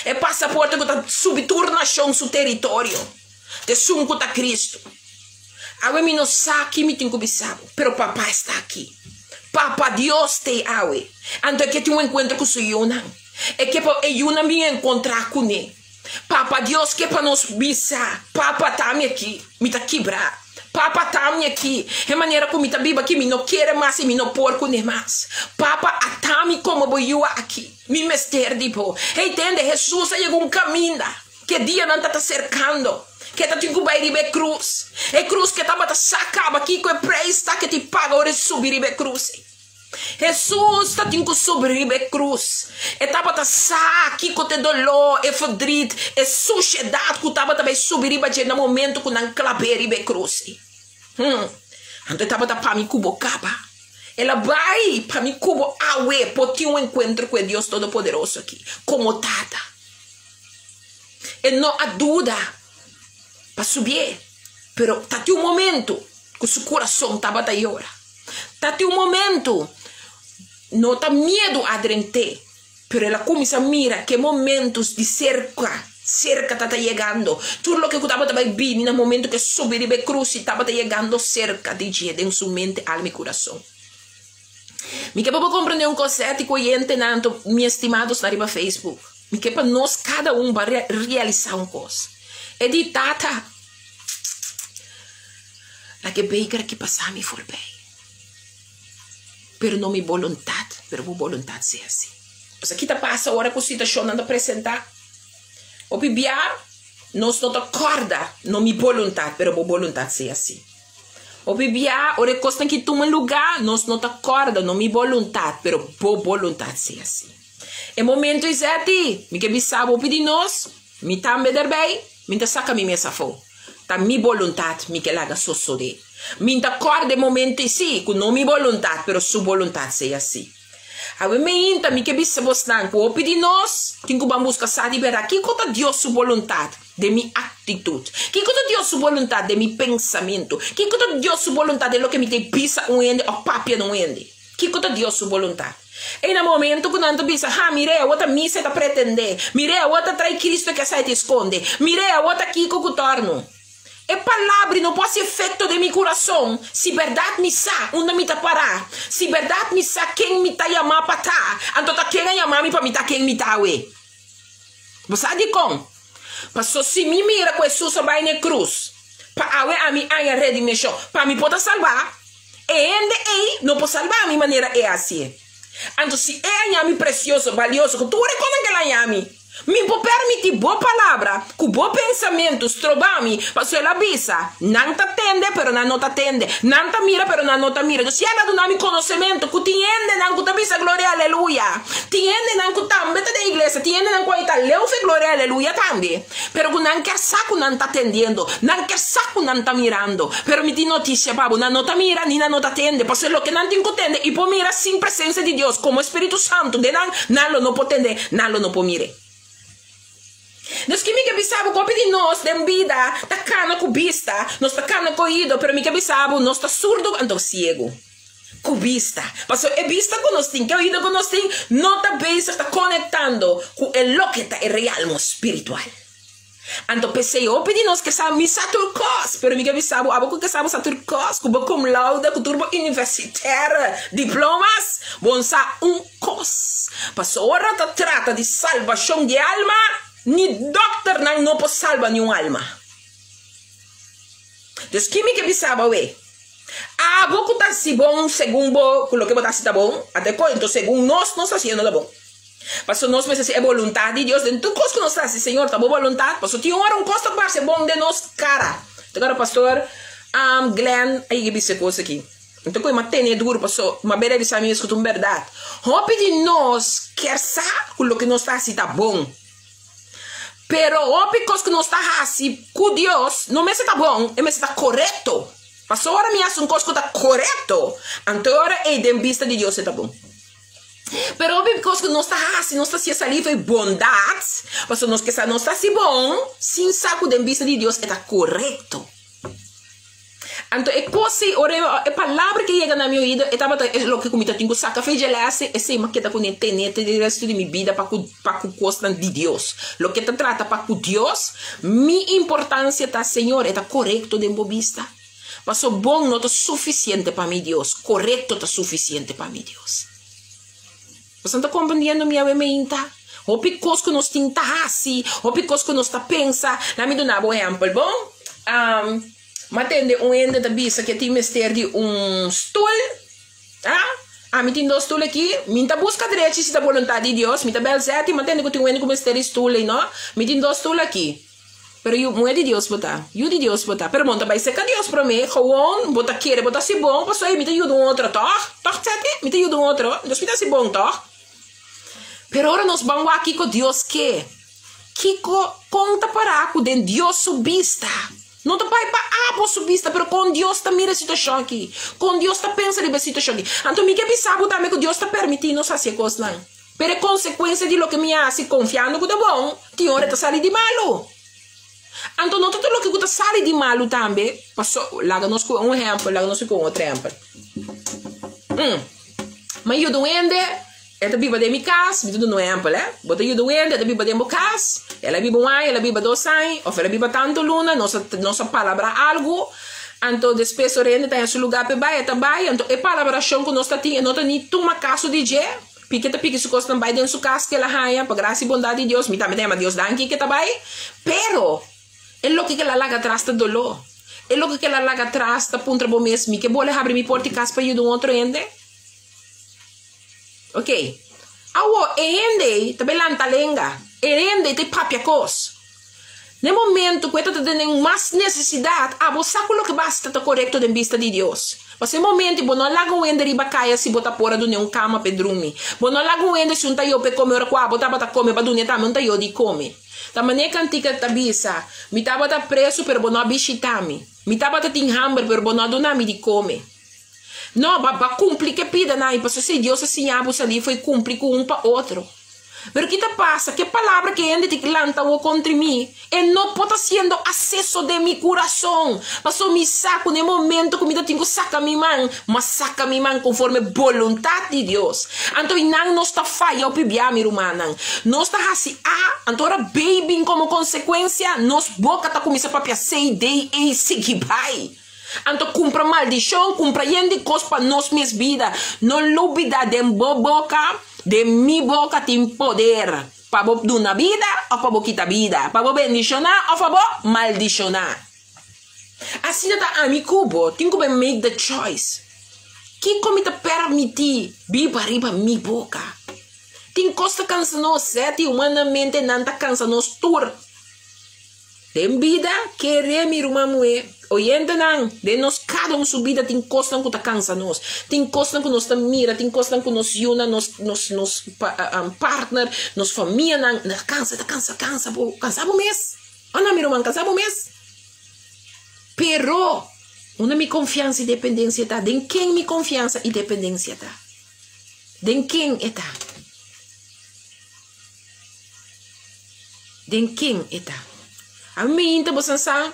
E pasaporte cu ta subi tur nacion su teritorio. Ta esun cu ta Cristo. Awe mi no sa ki mi tin cu bisa bo, pero Papa esta aki. Papa Dios t'ei awe. Anto e ke tin un encuentro cu su yunan. E ke pa e yunan bin encontra cune. Papa Dios ke pa nos bisa, Papa ta mi aki, mi ta kibra. Papa ta mi aki, e manera ku mi ta biba aki mi no kere mas i mi no por kuné mas. Papa ata mi komo bo yu aki, mi mester di bo. Hey tende, Hesus a yega un kaminda ku e dianan ta ta serkando, ku e ta tin ku bai riba e krus. E krus ku e tabata sa kaba kiko e preis ta ku e tin paga ora e subi riba e krus ei. Hesus ta tin ku subi riba e krus. E tabata sa kiko ta e doló, e ferdriet, e sushedat ku tabata bai subi riba dje na momentu ku nan klab'é riba e krus ei. Hum. Anto e tabata pa mi ku bo kaba. El a bai pa mi ku bo awe por tin un enkuentro ku e Dios Todopoderoso aki, komo Tata. E no a duda pa subié, pero ta tin un momentu ku su kurason tabata yora. Ta tin un momento no ta miedu a drent'é, pero el a kuminsá mira ku e momentos di serka, serka ta ta yegando. Tur loke ku tabata bai bini na momento ku e subi riba e krus i tabata yegando serka di dje den su mente, alma i kurason. Mi ke pa bo komprendé un kos étiko oyentenan, anto mi estimados na riba Facebook. Mi ke pa nos kada un ba realisá un kos. E di, Tata, Laga e beker aki pasa mi forbij. Pero no mi boluntat, pero bo boluntat sea hasí. Pasobra ki ta pasa ora ku situashonnan ta presentá? Hopi bia nos no ta kòrda, no mi boluntat, pero bo boluntat sea hasí. Hopi bia ora e kosnan ki tuma lugá, nos no ta kòrda, no mi boluntat, pero bo boluntat sea hasí. E momento Izeti, mi ke bisa bo pidi nos, mi tambe derbei, mi ta saka mi mes afó. Ta mi boluntat mi ke laga sosodé. Mi ta kòrda e momento ei ku no mi boluntat, pero su boluntat sea hasí. Awe meinta mi ke bisa bosnan ku hopi di nos tin ku ban buska sa di bèrdat kiko ta Dios su boluntat den mi aktitut, kiko ta Dios su boluntat den mi pensamentu, kiko ta Dios su boluntat den loke mi ta bisa un hende òf papia na un hende. Kiko ta Dios su boluntat? Ei na momentu ku nan ta bisa, Ha, mir'é awor ta misa e ta pretendé, mir'é awor ta trai Kristu ke sa e ta skonde, mir'é awor ta kiko ku tòrnu. E palabra no por hasi efekto den mi kurason si bèrdat mi sa unda mi ta pará, si bèrdat mi sa ken mi ta yamá pa ta, anto ta ken a yamá mi pa mi ta ken mi ta awe. Bo sa dikon? Paso si mi mira ku Hesus a bai na e krus pa awe ami haña redimeshon, pa mi por ta salbá, e hende ei no por salbá mi manera e hasié. Anto si e haña mi presioso, balioso, ku tur e kosnan ku el haña mi, Mi por permití bo palabra ku bo pensamentu stroba mi, pasobra el a bisa, Nan ta tende, pero nan no ta tende, nan ta mira, pero nan no ta mira. Dus el a duna mi konosementu ku tin hendenan ku ta bisa gloria aleluya, tin hendenan ku tambe ta den iglesia, tin hendenan ku a ta leu fe gloria aleluya tambe, pero ku nan kier sa ku nan ta tendiendo, nan kier sa ku nan ta mirando. Pero mi tin notisia pa bo, nan no ta mira ni nan no ta tende, pasobra loke nan tin ku tende i por mira sin presensia di Dios komo Spiritu Santu den nan, nan lo no por tende. Nan lo no por mir'é. Nos ke mi ke bisa bo ku hopi di nos den bida ta kana ku bista, nos ta kana ku oido, pero mi ke bisa bo nos ta surdu anto siegu ku bista. Pasobra e bista ku nos tin, ke oido ku nos tin no ta bezig ta konektando ku e loke ta e realmo spiritual. Anto p'esei hopi di nos ke sa mi sa tur kos, pero mi ke bisa bo, abo ku ke sa bo sa tur kos, ku bo cum laude, ku tur bo universitaire diplomas, bo no sa un kos. Pasobra ora ta trata di salbashon di alma, ni dòkternan no por salba niun alma. Dus ki mi ke bisa bo awe? Abo ku ta hasi bon segun bo ku loke bo ta hasi ta bon, ata e kos, enton segun nos, nos ta hasiendo ta bon. Pasobra nos mester hasi e boluntat di Dios den tur kos ku nos ta hasi. Señor, ta bo boluntat? Pasobra tin ora un kos ta parse bon den nos kara. Ta kora pastor Glenn a yega bisa e kos aki. Mi ta kohe m'a tene duru pasobra m'a bira bisa mi mes ku ta un bèrdat. Hopi di nos kier sa ku loke nos ta hasi ta bon. Pero hopi kos ku nos ta hasi ku Dios no mester ta bon, e mester ta korekto. Pasobra ora mi hasi un kos ku ta korekto, anto e ora ei den bista di Dios e ta bon. Pero hopi kos ku nos ta hasi, nos ta hasié salí for e bondat, pasobra nos ke sa nos ta hasi bon, sin sa ku den bista di Dios e ta korekto. Anto e kos ei, ora e palabra ke yega na mi oido, e tabata e loke ku mi ta tin ku saka fe djelese, esei mi a keda kuné tene te di resto di mi bida pa ku pa ku kosnan di Dios. Loke ta trata pa ku Dios, mi importansia ta, Señor, e ta korekto den bo bista? Paso bon no ta sufisiente pa mi Dios, korekto ta sufisiente pa mi Dios. Boso ta komprendiendo mi awe meinta? Hopi kos ku nos tin ta hasi, hopi kos ku nos ta pensa. Laat mi duna bo ehèmpel, bon? Mi a tende un hende ta bisa ku e tin mester di un stul. Ah, ami tin dos stul aki. Mi ta buska drechi si ta boluntat di Dios. Mi ta bèl zèt i mi a tende ku tin un hende ku mester di stul ei, no? Mi tin dos stul aki. Pero yu muhé di Dios bo ta, yu di Dios bo ta. Pero bo no ta bai serka Dios promé, gewoon bo ta kere bo ta hasi bon, pasobra mi ta yuda un otro, tòg? Tòg Tsetty? Mi ta yuda un otro, dus mi ta hasi bon, tòg? Pero ora nos ban wak kiko Dios ke, kiko, kon ta pará ku den Dios su bista, no ta bai pa abo su bista, pero kon Dios ta mira e situashon aki, kon Dios ta pensa riba e situashon aki. Anto mi ke bisa bo tambe ku Dios ta permití nos hasi e kosnan. Pero e konsekuensia di loke mi hasi konfiando ku ta bon, tin ora e ta sali di malu. Anto no ta tur loke ku ta sali di malu tambe, paso, laga nos ku un ehèmpel, laga nos ku un otro ehèmpel. Mi a yuda un hende, e ta biba den mi kas, mi ta duna un ehèmpel, eh. Bo ta yuda un hende, e ta biba den bo kas, el a biba un aña, el a biba dos aña, òf el a biba tantu luna, nos a nos a palabrá algu, anto despues ora e hende ta haña su lugá pa e bai, e ta bai, anto e palabrashon ku nos ta tin, e no ta ni tuma kaso di dje. Piki ta piki su kosnan bai den su kas ke el a haña pa grasia i bondat di Dios. Mi tambe ta yama Dios danki ke ta bai. Pero, e loke ke el a laga atras ta doló. E loke ke el a laga atras ta puntra bo mes, Mi ke bole habri mi porta i kas pa yuda un otro hende? Ok. Awo, e hende ei ta bai lanta lenga. E hende ei ta papia kos. Na e momento ku e ta ta tene mas nesesidat, abo sa ku loke basta ta korekto den bista di Dios. Pasobra e momento ei bo no a laga un hende riba kaya si bo ta por a dun'é un kama p'e drumi. Bo no a laga un hende si un tayó p'e kome ora ku abo tabata kome pa dun'é tambe un tayó di kome. Ta manera e kantika ta bisa, Mi tabata presu pero bo no a bishitá mi. Mi tabata tin hamber pero bo no a duna mi di kome. No, ba ba kumpli ku e pidanan ei, pasobra si Dios a siña bo salí fo'i kumpli ku un pa otro. Pero ki ta pasa? Ku e palabra ku e hende tin lanta awor kontra mi, e no por ta siendo aseso den mi kurason, pasobra mi sa ku na e momento ku mi ta tin ku saka mi man, m'a saka mi man konforme boluntat di Dios. Anto einan nos ta faya hopi bia, mi rumannan. Nos ta hasi A, anto ora B bin komo konsekuensia, nos boka ta kuminsá papia C, D, E, sigui bai. Anto kumpra maldishon, kumpra yen di kos pa nos mes bida. No lubida den bo boka, den mi boka tin poder pa bo duna bida of pa bo kita bida, pa bo bendishoná of pa bo maldishoná. Asina ta ami ku bo tin ku bai make the choice. Kiko mi ta permití biba riba mi boka? Tin kos ta kansa nos, sèt i humanamente nan ta kansa nos tur. Den bida, kere mi ruman muhé, oyentenan, den nos kada un su bida tin kosnan ku ta kansa nos, tin kosnan ku nos ta mira, tin kosnan ku nos yunan, nos nos nos partner, nos famianan, na kansa, ta kansa, kansa bo, kansa bo mes, o no mi ruman, kansa bo mes. Pero, unda mi konfiansa i dependensia ta? Den ken mi konfiansa i dependensia ta? Den ken e ta? Den ken e ta? Ami mi inta boso sa,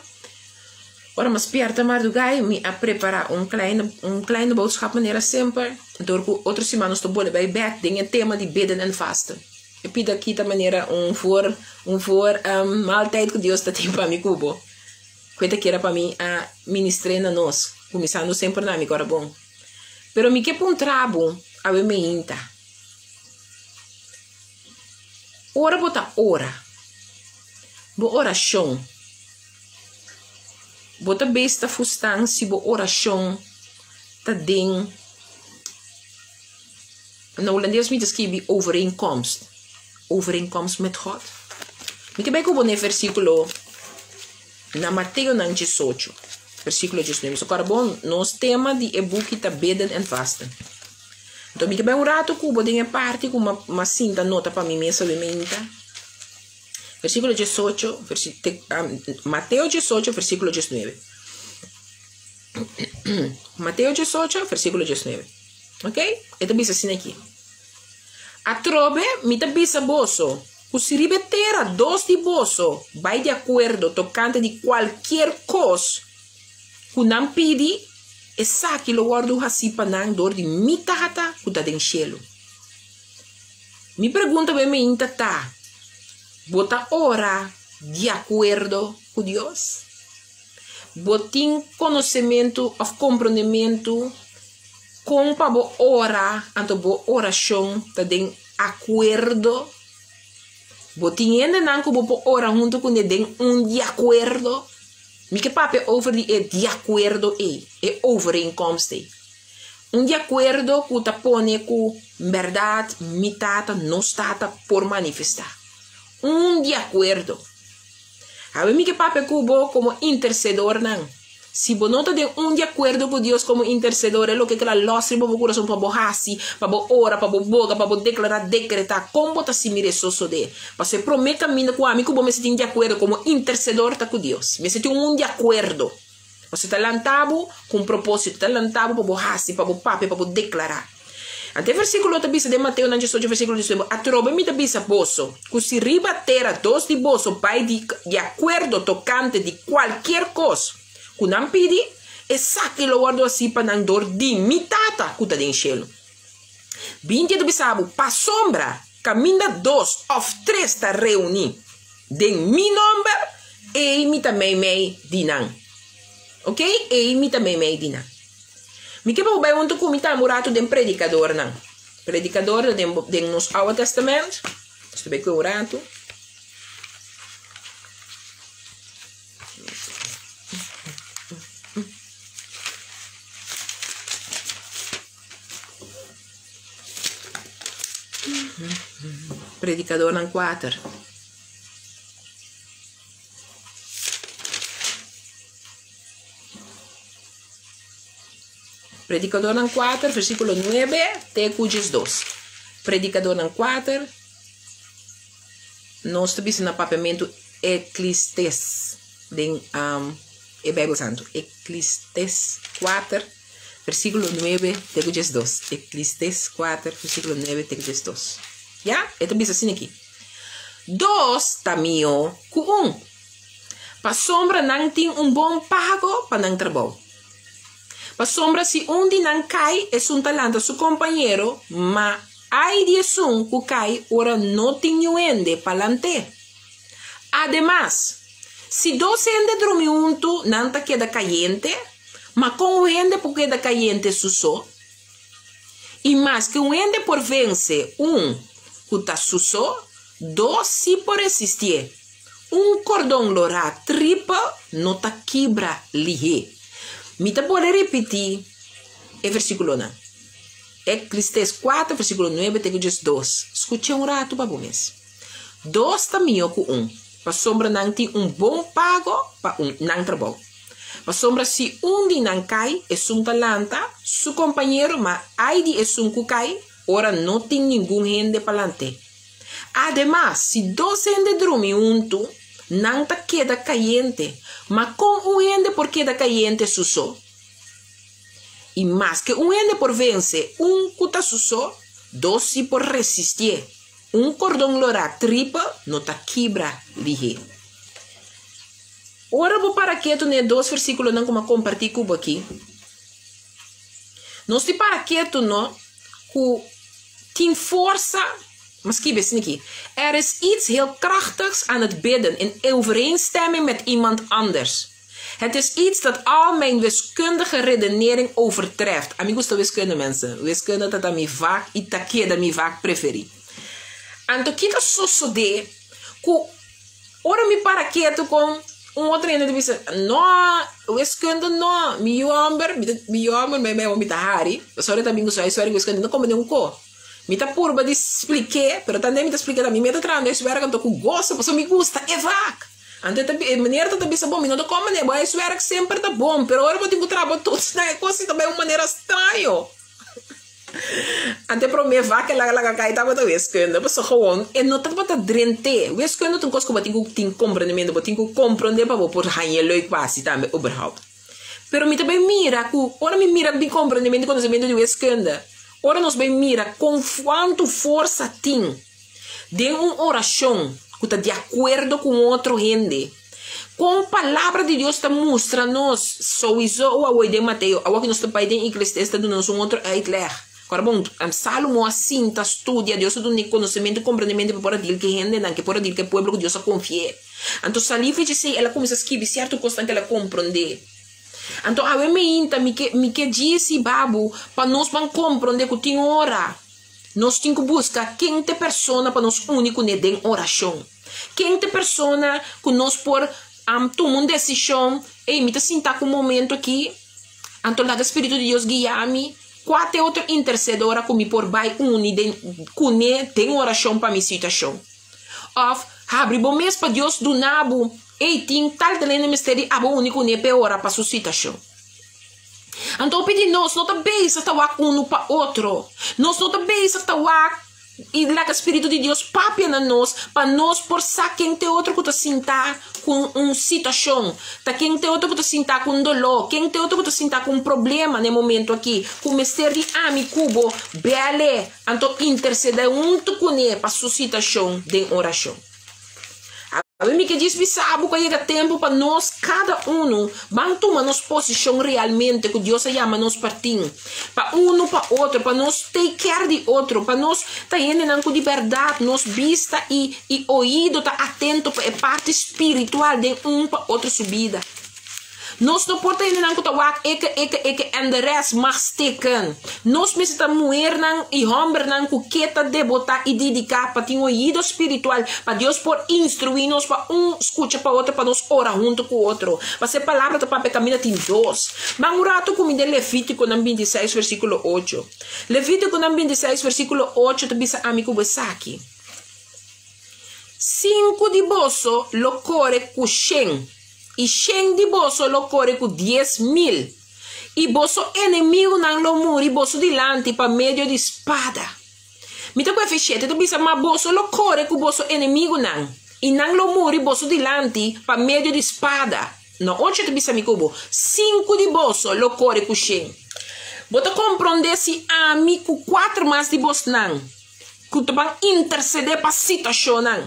ora mi a spierta mardugai mi a prepara un kleine un kleine boodschap manera semper, dor ku otro siman nos ta bole bai bek den e tema di bidden en vasten. E pida aki ta manera un voor un voor maaltijd ku Dios ta tin pa mi ku bo, ku e ta kere pa mi a ministr'é na nos, kuminsando semper na mi kòrabon. Pero mi ke puntra bo awe mi inta. Ora bo ta ora, bo orashon, bo ta bes ta fustan si bo orashon ta den, na hulandes mi ta skibi overeenkomst, overeenkomst met God. Mi ta bai ku bo na e versikulo na Mateonan diesocho, versikulo diesnuebe. So kòrda bon, nos tema di e buki ta bidden en vasten. Anto mi ta bai un rato ku bo den e parti ku m'a sinta nota pa mi mes awe meinta. Versíkulo diesocho, Mateo diesocho, versíkulo diesnuebe. Mateo diesocho, versíkulo diesnuebe. Ok? E ta bisa asina aki. Atrobe mi ta bisa boso, ku si riba e tera dos di boso bai di akuerdo tokante di kualkier kos, ku nan pidi, esaki lo wòrdu hasí pa nan dor di mi Tata ku ta den shelu. Mi pregunta bo e meinta ta, Bo ta ora di akuerdo ku Dios? Bo tin konosementu òf komprondementu kon pa bo ora anto bo orashon ta den akuerdo? Bo tin hendenan ku bo por ora huntu kuné den un di akuerdo? Mi ke papia over di e diakuerdo ei, e overeenkomst ei. Un diakuerdo ku ta pone ku bèrdat mi tata, nos tata por manifestá. Un diakuerdo. Awe mi ke papia ku bo komo intersedornan. Si bo no ta den un diakuerdo ku Dios komo intersedor, e loke kila lòs riba bo kurason pa bo hasi, pa bo ora, pa bo boga, pa bo deklará, dekretá, kon bo ta si mira e sosodé? Pasobra e promé kaminda ku ami ku bo mester tin di akuerdo komo intersedor ta ku Dios. Mester tin un di akuerdo. Pasobra ta lanta bo ku un propósito, ta lanta bo pa bo hasi, pa bo papia, pa bo deklará. Anto e versíkulo ta bisa den Mateo nan diesocho versíkulo diesnuebe, Atrobe mi ta bisa boso, ku si riba tera dos di boso bai di di akuerdo tokante di kualkier kos ku nan pidi, esaki lo wòrdu hasí pa nan dor di mi Tata ku ta den shelu. Binti e ta bisa bo, Pasobra kaminda dos òf tres ta reuní den mi nòmber, ei mi ta meimei di nan. Oke, ei mi ta meimei di nan. Mi ke pa bo bai huntu ku mi tambe un ratu den Predikadornan. Predikador ta den den nos Oude Testament. Nos ta bai ku e un ratu. Predikadornan kuater. Predikadornan kuater, versíkulo nuebe te ku diesdos. Predikadornan kuater, nos ta bisa na papiamentu Eklistes den e Beibel Santu. Eklistes kuater, versíkulo nuebe te ku diesdos. Eklistes kuater, versíkulo nuebe te ku diesdos. Ya, e ta bisa asina aki, Dos ta mihó ku un, pasobra nan tin un bon pago pa nan trabou. Pasobra si un di nan kai, esun ta lanta su kompañero, ma ai di esun ku kai ora no tin niun hende pa lant'é. Ademas, si dos hende drumi huntu, nan ta keda kayente, ma kon un hende por keda kayente su so? I maske un hende por vense un ku ta su so, dos sí por resistié. Un kordon lorá tripel no ta kibra lihé. Mi ta bolbe ripití e versíkulonan. Eclesiastés kuater, versíkulo nuebe te ku diesdos. Skuch'é un ratu pa bo mes. Dos ta mihó ku un, pasobra nan tin un bon pago pa un nan trabou. Pasobra si un di nan kai, esun ta lanta su kompañero, ma ai di esun ku kai, ora no tin ningun hende pa lant'é. Ademas, si dos hende drumi huntu, nan ta keda kayente, ma kon un hende por keda kayente su so? I maske un hende por vense un ku ta su so, dos si por resistié. Un kordon lorá tripe no ta kibra lihé. Ora bo para ketu na e dos versíkulonan ku mi a kompartí ku bo akí, nos tin para ketu no ku tin forsa, mi a skibi esei aki, Er is iets heel krachtigs aan het bidden in overeenstemming met iemand anders. Het is iets dat al mijn wiskundige redenering overtreft. Ami gusta wiskunde, mensen. Wiskunde ta ta mi vak i ta keda mi vak preferí. Anto kiko sosodé ku Ora mi para ketu kon un otro hende ta bisa, No, wiskunde no, mi yu homber, mi ta, mi yu homber mi mi mi ta hari, pasobra e ta bin ku su huiswerk wiskunde no komprende un ko. Mi ta purba di splik'é, pero tande mi ta splik'é ta mi mi ta trahando huiswerk anto ku goso pasobra mi gusta e vak. Anto e ta e meneer ta ta bisa bo mi no ta komprende, bo huiswerk semper ta bon, pero ora bo tin ku traha bo toetsnan e kos ta bai un manera straño. Ante promé vak el a laga kai tabata wiskunde, pasobra gewoon e no tabata drent'é. Wiskunde ta un kos ku bo tin ku tin komprendementu, bo tin ku komprondé pa bo por haña e leuk pa hasi tambe überhaupt. Pero mi ta bai mira ku ora mi mira mi komprendementu i konosementu di wiskunde, ora nos bai mira kon kuantu forsa tin den un orashon ku ta di akuerdo ku un otro hende, Kon Palabra di Dios ta mustra nos souiso awor den Mateo, awor ku nos ta bai den Eclesiastes ta duna nos un otro uitleg. Kora bon, Salomo a sinta studia, Dios a dun'e konosementu i komprendementu pa por a dil ku e hendenan, ku por a dil ku e pueblo ku Dios a konfi'é. Anto salí fecha esei el a kuminsá skibi sierto kosnan ku el a komprondé. Anto awe meinta mi ke mi ke djisi babu pa nos ban komprondé ku tin ora nos tin ku buska ken ta e persona pa nos uni kuné den orashon. Ken ta e persona ku nos por tuma un desishon, Ey, mi ta sinta ku un momento aki, anto laga Spiritu di Dios guia mi? Kua ta e otro intersedora ku mi por bai uni den kuné den orashon pa mi situashon? Òf, habri bo mes pa Dios duna bo, Ey, tin tal tal hende mester di abo uni kuné p'e ora pa su situashon. Anto hopi di nos no ta bezig ta wak unu pa otro. Nos no ta bezig ta wak I laga Spiritu di Dios papia na nos pa nos por sa ken te otro ku ta sintá ku un situashon, ta ken te otro ku ta sintá ku un doló, ken te otro ku ta sintá ku un problema na e momento aki, ku mester di ami ku bo bèl'e, anto intersedé huntu kuné pa su situashon den orashon. Awe mi ke djis bisa bo ku a yega tempu pa nos kada unu ban tuma nos posishon realmente ku Dios a yama nos pa tin, pa unu pa otro, pa nos take care di otro, pa nos ta hendenan ku di bèrdat nos bista i i oido ta atento pa e parti spiritual den un pa otro su bida. Nos no por ta hendenan ku ta wak eke, eke, eke en de rest mag stikken. Nos mester ta muhernan i hòmbernan ku ke ta debotá i dediká pa tin oido spiritual, pa Dios por instruí nos pa un skucha pa otro, pa nos ora huntu ku otro. Pasobra e Palabra ta papia kaminda tin dos. Ban un ratu ku mi den Levítikonan bintiseis versíkulo ocho. Levítikonan bintiseis versíkulo ocho ta bisa ami ku bo esaki. Sinku di boso lo kore ku shen, i shen di boso lo kore ku 10,000, i boso enemigunan lo muri boso dilanti pa medio di spada. Mi ta ku F7 ta bisa, ma boso lo kore ku boso enemigunan, i nan lo muri boso dilanti pa medio di spada. No, 8 ta bisa mi ku bo, sinku di boso lo kore ku shen. Bo ta komprondé si ami ku kuater mas di bosnan ku ta ban intersedé pa situashonnan.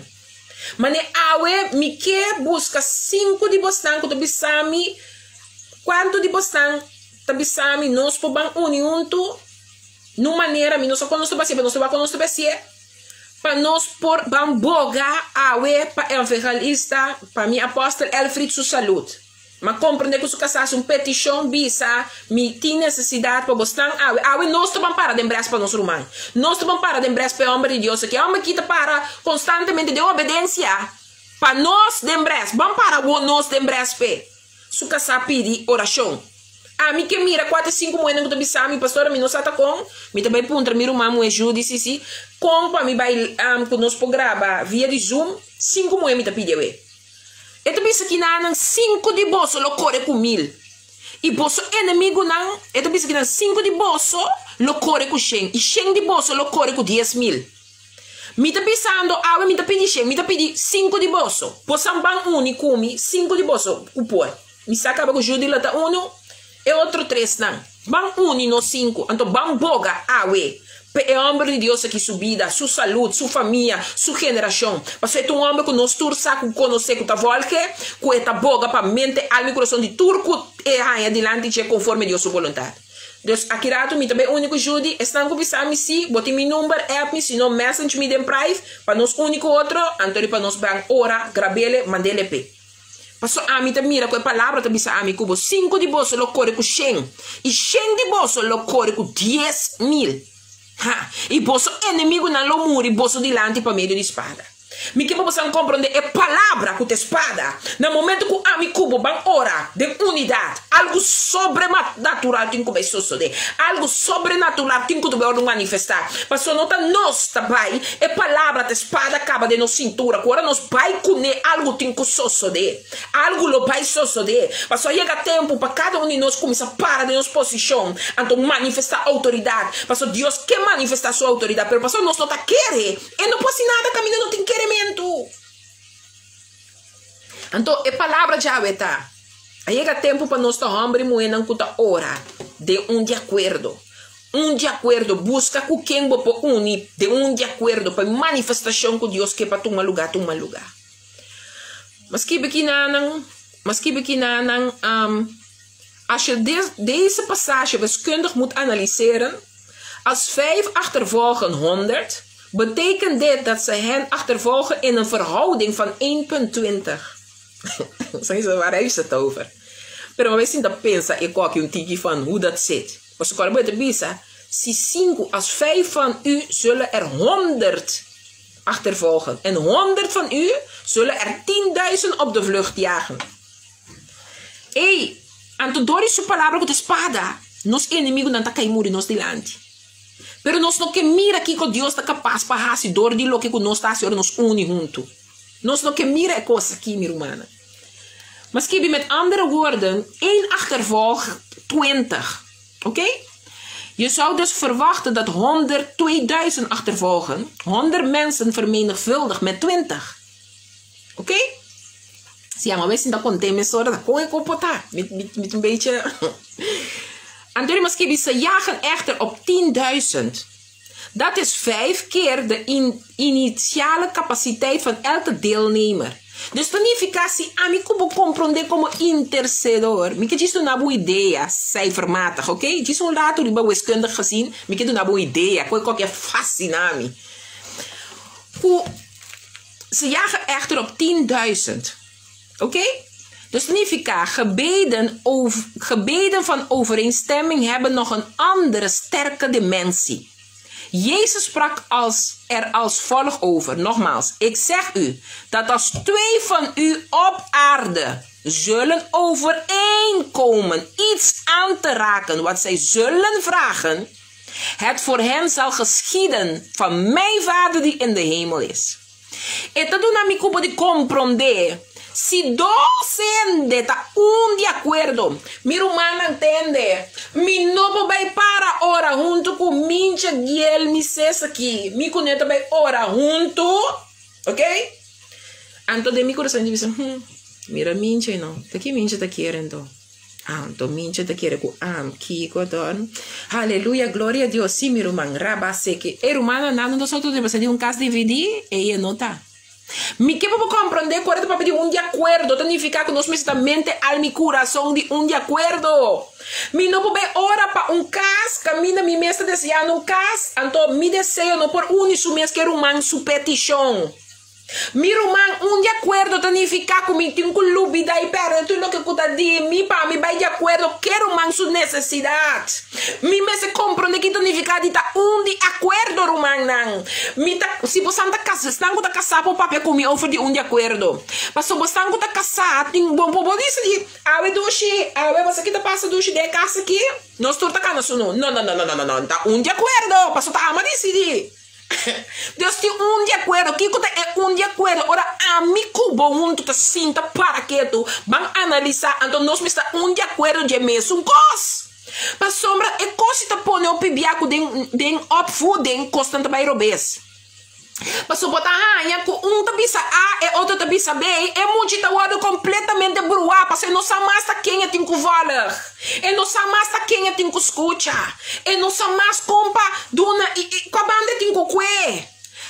Mane awe mi ke buska sinku di bosnan ku ta bisa mi kuantu di bosnan ta bisa mi nos por ban uni huntu nun manera, mi no sa kon nos ta basié, pero nos ta wak kon nos ta basié, pa nos por ban boga awe pa evangelista, pa mi apòstel Elfried su salud. M'a komprendé ku su kasá hasi un petishon bisa, Mi tin nesesidat pa bosnan awe. Awe nos ta ban para den bres pa nos ruman. Nos ta ban para den bres pa e hòmber di Dios aki. E hòmber aki ta para konstantemente den obedensia pa nos den bres. Ban para awor nos den bres p'e. Su kasá pidi orashon. Ami ke mira kua ta e sinku muhénan ku ta bisa mi, Pastora, mi no sa ta kon. Mi ta bai puntra mi ruman muhé Judy si si kon pa mi bai ku nos por graba via di Zoom. Sinku muhé mi ta pidi awe. E ta bisa kinanan, Sinku di boso lo kore ku mil, i boso enemigunan, e ta bisa kinan, sinku di boso lo kore ku shen, i shen di boso lo kore ku 10,000. Mi ta bisando awe, mi ta pidi shen, mi ta pidi sinku di boso. Bosan ban uni ku mi, sinku di boso ku por. Mi sa kaba ku Judy lo ta unu, E otro tresnan, ban uni nos sinku, anto ban boga awe pa e hòmber di Dios aki su bida, su salud, su famia, su generashon. Pasobra e ta un hòmber ku nos tur sa, ku konosé, ku ta vòlge, ku e ta boga pa mente, alma i kurason di tur ku e haña dilanti dje konforme Dios su boluntat. Dus, aki ratu mi ta bai uni ku Judy, esnan ku bisa mi si, bo tin mi number, app mi, si no message mi den prive, pa nos uni ku otro, anto riba nos ban ora, grab'ele, mand'ele p'e. Paso ami ta mira ku e palabra ta bisa ami ku bo sinku di boso lo kore ku shen, i shen di boso lo kore ku 10,000. Ha! I boso enemigunan lo muri boso dilanti pa medio di spada. Mi ke pa boso komprondé e palabra ku ta e spada. Na momento ku ami ku bo ban ora den unidat, algu sobrenatural tin ku bai sosodé. Algu sobrenatural tin ku ta bai wòrdu manifestá. Pasobra no ta nos ta bai, e palabra ta e spada kaba den nos sintura, ku ora nos bai kuné algu tin ku sosodé. Algu lo bai sosodé. Pasobra a yega tempu pa kada un di nos kuminsá para den nos posishon, anto manifestá outoridat. Pasobra Dios ke manifestá su outoridat, pero pasobra nos no ta kere, e no por hasi nada kaminda no tin kerementu. Anto e palabra djawe ta, A yega tempu pa nos ta hòmber i muhénan ku ta ora den un di akuerdo. Un di akuerdo, buska ku ken bo por uni den un di akuerdo pa e manifestashon ku Dios ke pa tuma lugá tuma lugá. Ma skibi kinanan, ma skibi kinanan, Als je deze passage wiskundig moet analyseren, als vijf achtervolgen 100, betekent dit dat ze hen achtervolgen in een verhouding van 1,20. Waar heeft ze het over? Pero mi sinta pensa e koki un tiki van hoe dat zit. Pasobra ku ora bo ta bisa, si sinku, als vijf van u zullen er 100 achtervolgen en 100 van u zullen er 10,000 op de vlucht jagen. Ey, anto dor di su palabra ku ta spada, nos enemigunan ta kai muri nos dilanti. Pero nos no ke mira kiko Dios ta kapas pa hasi dor di loke ku nos ta hasi ora nos uni huntu. Nos no ke mira e kos aki, mi rumannan. Ma skibi met andere woorden, één achtervolgt 20. Oké? Je zou dus verwachten dat 100 2000 achtervolgen, 100 mensen vermenigvuldigd met 20. Oké? Si ama wes sinta konté mesora, ta kon e kopo ta. Met, met, met een beetje. Anto ma skibi, ze jagen echter op 10.000. Dat is vijf keer de in, initiale capaciteit van elke deelnemer. Dus ta nifiká si ami ku bo komprondé komo intersedor, mi ke djis duna bo un idea cijfermatig, oké? Djis un ratu riba wiskundig gezien, mi ke duna bo un idea ku e kòke a fasiná mi. Ku ze jagen echter op 10.000, oké? Dus ta nifiká gebeden, gebeden van overeenstemming hebben nog een andere sterke dimensie. Jezus sprak als, er als volgt over. Nogmaals, ik zeg u dat als twee van u op aarde zullen overeenkomen iets aan te raken wat zij zullen vragen, het voor hen zal geschieden van mijn Vader die in de hemel is. E ta duna mi ku bo di komprondé si dos hende ta un di akuerdo. Mi rumannan tende, mi no por bai para ora huntu ku Mincha Giel mi ses aki. Mi ku ne ta bai ora huntu, ok? Anto den mi kurason mi ta bisa, Hm, mira Mincha no, ta ki Mincha ta kier anto? Anto Mincha ta kere ku am kiko don. Haleluya gloria a Dios si mi ruman raba seke e rumannan nan no ta soto di un kas dividi ey e no ta. Mi ke pa bo komprende ku ora ta papia di un di akuerdo ta nifiká ku nos mester ta mente alma i kurason di un di akuerdo. Mi no por bai ora pa un kas kaminda mi mes ta deseando un kas anto mi deseo no por uni su mes ku e ruman su petishon. Mi ruman, un di akuerdo ta nifiká ku mi tin ku lubidá i pèrdè tur loke ku ta di mi pa mi bai di akuerdo ku e ruman su nesesidat. Mi mester komprondé ki ta nifiká di ta un di akuerdo, rumannan. Mi ta, si bosan ta kas, esnan ku ta kasá por papia ku mi over di un di akuerdo. Pasobra bosan ku ta kasá tin, bo por bisa di, Awe dushi, awe boso ki ta pasa dushi den e kas aki? Nos tur ta kana sunú. No, no, no, no, no, no, no, ta un di akuerdo, pasobra ta ama disidí. Dios tin un di akuerdo. Kiko ta e un di akuerdo? Ora ami ku bo huntu ta sinta para ketu, ban analisá, anto nos mester ta un di akuerdo dje mesun kos. Pasobra e kos si ta pone hopi bia ku den den opvoeding kosnan ta bai robes. Pasobra bo ta haña ku un ta bisa A, e otro ta bisa B, e muchi ta wòrdu kompletamente bruá pasobra e no sa mas ta ken e tin ku vòlg. E no sa mas ta ken e tin ku skucha. E no sa mas kon pa duna i i kua banda e tin ku kue.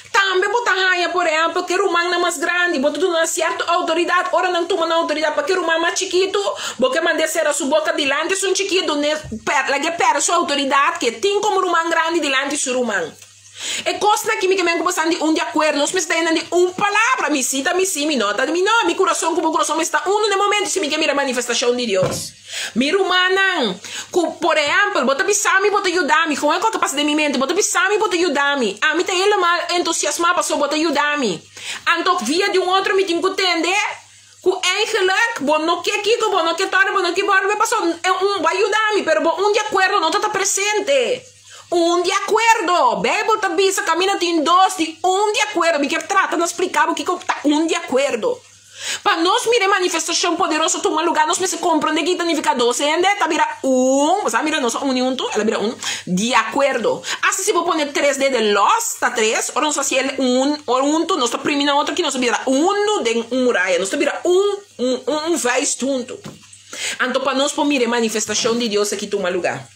Tambe bo ta haña, por ehèmpel, ku e rumannan mas grandi, bo ta duna nan sierto outoridat. Ora nan tuma nan outoridat pa ku e ruman mas chikitu, bo ke mand'é sera su boka dilanti esun chikitu, dun'é per lag'é pèrdè su outoridat ku e tin komo ruman grandi dilanti su ruman. E kosnan aki mi ke men ku bo san di un di akuerdo, nos mester ta henda di un palabra, mi si ta mi si, mi no ta mi no, mi kurason ku bo kurason mester ta unu na e momento si mi ke mira manifestashon di Dios. Mi rumannan, ku por ehèmpel bo ta bisa mi bo ta yuda mi, gewoon kòke pasa den mi mente, bo ta bisa mi bo ta yuda mi, ami ta helemaal entusiasmá pasobra bo ta yuda mi, anto via di un otro mi tin ku tende ku eigenlijk bo no ke kiko, bo no ke tòrda, bo no ke bòrda, pasobra un bo a yuda mi pero bo un di akuerdo no ta ta presente. Un di akuerdo. Beibel ta bisa kaminda tin dos di un di akuerdo. Mi kier trata na splika bo kiko ta un di akuerdo. Pa nos mira e manifestashon poderoso tuma lugá, nos mester komprondé kiko ta nifiká dos hende ta bira un. Bo sa mira nos a uni huntu, el a bira un di akuerdo. Asta si bo pone tres dede lòs, ta tres. Ora nos hasi el un huntu, nos ta primi na otro aki, nos ta bira unu den un muraya. Nos ta bira un un vuist huntu. Anto pa nos por mira e manifestashon di Dios aki tuma lugá.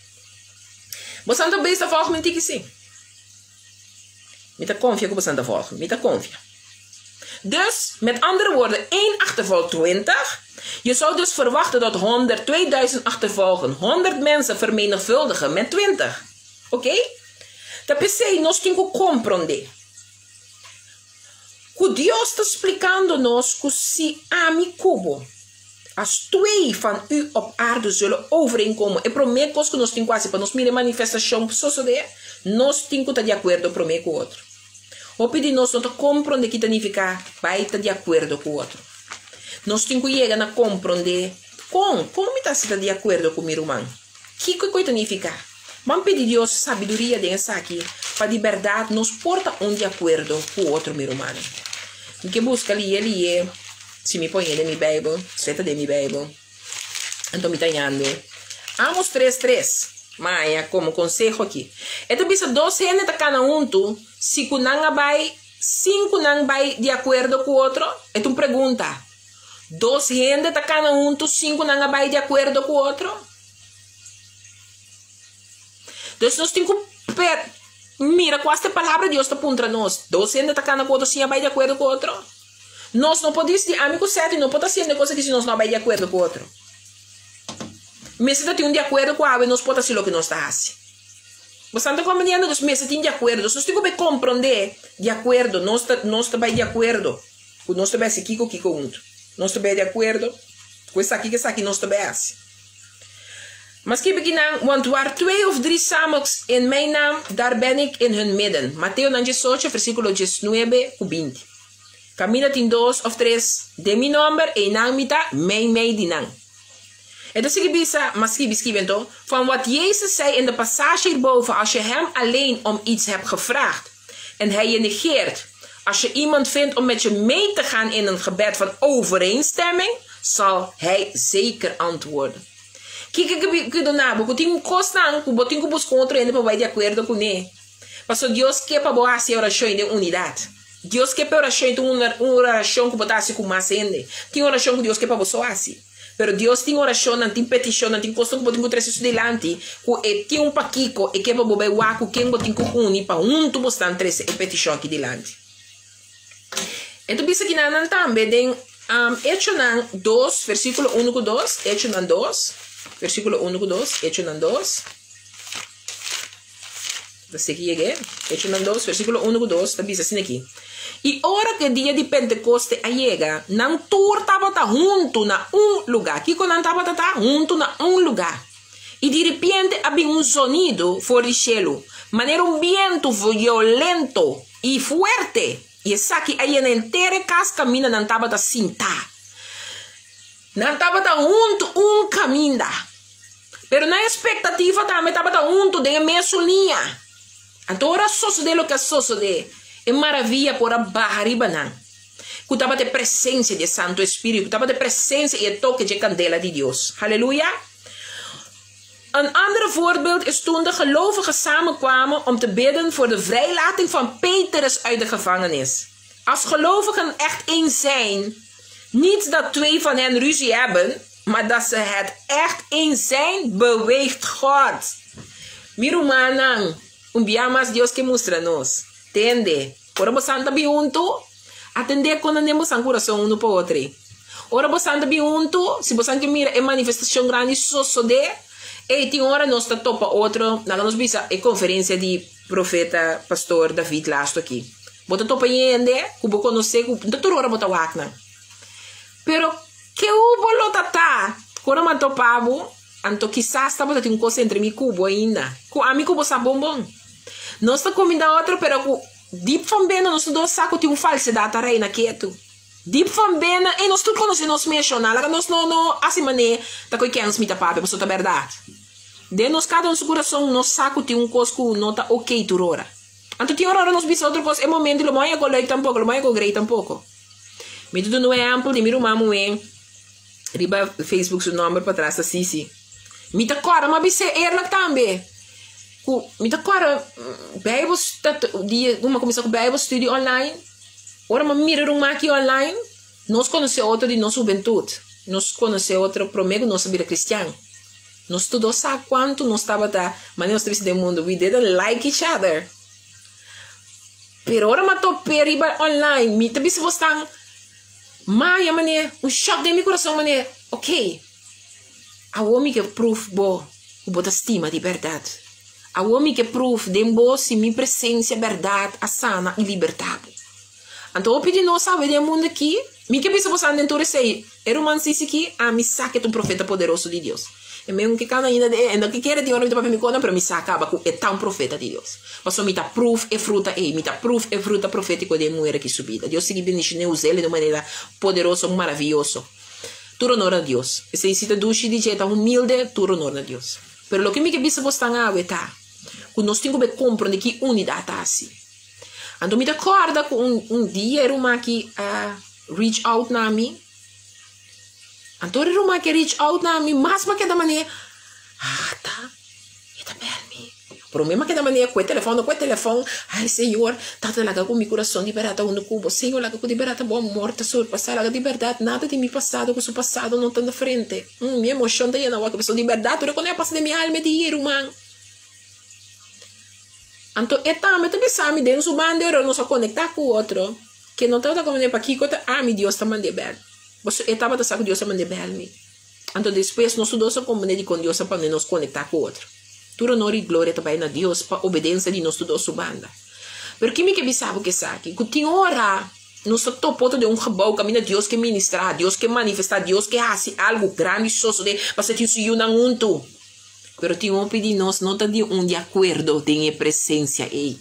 Bosan ta bes ta volg mi tiki si. Mi ta konfia ku bosan ta volg mi, mi ta konfia. Dus, met andere woorden, één achtervolgt twintig. Je zou dus verwachten dat honderd tweeduizend achtervolgen honderd mensen vermenigvuldigen met twintig. Oké? Ta p'esei nos tin ku komprondé ku Dios ta splikando nos ku si ami ku bo As twee van u op aarde zullen overeenkomen. E promé kos ku nos tin ku hasi pa nos mira e manifestashon sosodé, nos tin ku ta di akuerdo promé ku otro. Hopi di nos no ta komprondé ki ta nifiká bai ta di akuerdo ku otro. Nos tin ku yega na komprondé kon, kon mi ta hasi ta di akuerdo ku mi ruman? Kiko e ta nifiká? Ban pidi Dios sabiduria den esaki pa di bèrdat nos por ta un di akuerdo ku otro, mi rumannan. Mi ke buska lié lié. Si mi poñ'é den mi Bijbel, seta den mi Bijbel, anto mi ta yand'é. Amos tres tres, Maya komo konseho aki. E ta bisa dos hende ta kana huntu si ku nan a bai sin ku nan bai di akuerdo ku otro? E ta un pregunta. Dos hende ta kana huntu sin ku nan a bai di akuerdo ku otro? Dus nos tin ku per mira ku asta e palabra di Dios ta puntra nos. Dos hende ta kana ku otro sin a bai di akuerdo ku otro? Nos no por disidí, ami ku Seti no por ta hasiendo e kos aki si nos no a bai di akuerdo ku otro. Mester ta tin un di akuerdo ku awe nos por ta hasi loke nos ta hasi. Bosan ta komprendiendo? Dus mester tin di akuerdo. Dus nos tin ku bai komprondé di akuerdo. Nos ta nos ta bai di akuerdo ku nos ta bai hasi kiko kiko huntu. Nos ta bai di akuerdo ku esaki ku esaki nos ta bai hasi. Ma skibi kinan, Want waar twee of drie samenks in mijn naam, daar ben ik in hun midden. Mateo nan diesocho, versíkulo diesnuebe ku binti. Kaminda tin dos of tres den mi nòmber, einan mi ta meimei di nan. E ta sigui bisa, Ma skibi, skibi anto, Van wat Jezus zei in de passage hierboven, als je hem alleen om iets hebt gevraagd en hij je negeert, Als je iemand vindt om met je mee te gaan in een gebed van overeenstemming, zal hij zeker antwoorden. Kiko ke duna bo ku tin kosnan ku bo tin ku buska un otro hende pa bai di akuerdo kuné. Pasobra Dios ke pa bo hasi e orashon den unidat. Dios ke pa e orashon ta un orashon ku bo ta hasi ku mas hende. Tin orashon ku Dios ke pa bo so hasi. Pero Dios tin orashonnan, tin petishonnan, tin kosnan ku bo tin ku trese su dilanti ku e tin un pakiko, e ke pa bo bai wak ku ken bo tin ku uni pa huntu bo stan trese e petishon aki dilanti. E ta bisa kinanan tambe den Echonan dos, versíkulo unu ku dos, Echonan dos, versíkulo unu ku dos, Echonan dos. Ta sigui yeg'é. Echonan dos, versíkulo unu ku dos ta bisa asina aki, I ora ku e dia di Pentekoste a yega, nan tur tabata huntu na un lugá. Kiko nan tabata ta? Huntu na un lugá. I diripiente a bin un zonido for di shelu, manera un bientu violento i fuerte, i esaki a yena henter e kas kaminda nan tabata sintá. Nan tabata huntu un kaminda. Pero nan espektativa tambe tabata huntu den e mesun liña. Anto ora a sosodé loke a sosodé, e maravia por a baha riba nan, ku tabata e presensia di e Santu Espíritu, ku tabata e presensia i e toke dje kandela di Dios. Haleluya! Een ander voorbeeld is toen de gelovigen samenkwamen om te bidden voor de vrijlating van Petrus uit de gevangenis. Als gelovigen echt één zijn, niet dat twee van hen ruzie hebben, maar dat ze het echt eens zijn, beweegt God. Mi rumannan, un bia mas Dios ke mustra nos. Tende, ora bosan ta bin huntu, atendé kon nan den bosan kurason unu pa otro. Ora bosan ta bin huntu, si bosan ke mira e manifestashon grandi sosodé, ey, tin ora nos ta topa otro, laga nos bisa e konferensia di profeta pastor David lastu aki. Bo ta topa hende ku bo konosé ku no ta tur ora bo ta wak nan. Pero ke bo lo ta ta ku ora mi a topa bo, anto kisas tabata tin un kos entre mi ku bo ainda, ku ami ku bo sa bon bon. Nos ta kuminda otro pero ku dip van binnen nos tur dos sa ku tin un falsedat ta reina ketu. Dip van binnen, ey nos tur konosé nos meshonnan, laga nos no no hasi manera ta ku e kens mi ta papia pasobra ta bèrdat. Den nos kada un su kurason nos sa ku tin un kos ku no ta okey tur ora. Anto tin ora ora nos bisa otro kos e momento lo no a yego leuk tampoko, lo no a yego grei tampoko. Mi ta duna un ehèmpel di mi ruman muhé riba Facebook su nòmber patras ta Sisi. Mi ta kòrda mi a bis'é eerlijk tambe ku mi ta kòrda bijbel dia ku mi a kuminsá ku bijbelstudie online ora mi a mira ruman aki online nos konosé otro di nos hubentut nos konosé otro promé ku nos a bira kristian nos tur dos sa kuantu nos tabata manera nos ta bisa den mundu we didn't like each other. Pero ora m'a top'é riba online, mi ta bisa bosnan, Maya manera, un shock den mi kurason manera, ok, awor mi ke pruf bo ku bo ta stima di bèrdat. Awor mi ke pruf den bo si mi presensia bèrdat a sana i libertá bo. Anto hopi di nos awe den e mundu aki, mi ke bisa bosnan den tur esei, e ruman Sisi aki, ami sa ke ta un profeta poderoso di Dios. E meun ke kana ainda e no ke kere tin ora mi ta papia mi kona pero mi sa kaba ku e ta un profeta di Dios. Pasobra mi ta pruf e fruta ei, mi ta pruf e fruta profetiko den e muher aki su bida. Dios sigui bendishon'é us'el den un manera poderoso, maravioso. Tur honor na Dios. Esei si ta dushi di dje, ta humilde, tur honor na Dios. Pero loke mi ke bisa bosnan awe ta ku nos tin ku be komprende ki unidat ta hasi. Anto mi ta kòrda ku un un dia e ruman aki a reach out na mi. Anto ora e ruman ke reach out na mi mas mi a keda manera, ata, e ta bel mi. Prome mi a keda manera ku e telefòn, no ku e telefòn, ay Señor, tata laga ku mi kurason di bèrdat ta unda ku bo, Señor laga ku di bèrdat bo amor ta surpasá, laga di bèrdat nada di mi pasado ku su pasado no ta na frente. Mi emoshon ta yena wak, pasobra di bèrdat tur e kos a pasa den mi alma e dia, ruman. Anto e tambe ta bisa mi den su banda ora nos a konektá ku otro, ke no tabata komprendé pakiko ta ami Dios ta mand'é bèl. Pasobra e tabata sa ku Dios a mand'é bèl mi. Anto despues nos tur dos a komprendé dikon Dios a pone nos konektá ku otro. Tur honor i gloria ta bai na Dios pa obedensia di nos tur dos su banda. Pero ki mi ke bisa bo ku esaki? Ku tin ora nos ta topa otro den un gebou kaminda Dios ke ministrá, Dios ke manifestá, Dios ke hasi algu grandi sosodé pasobra tin su yunan huntu. Pero tin hopi di nos no ta di un di akuerdo den e presensia ei.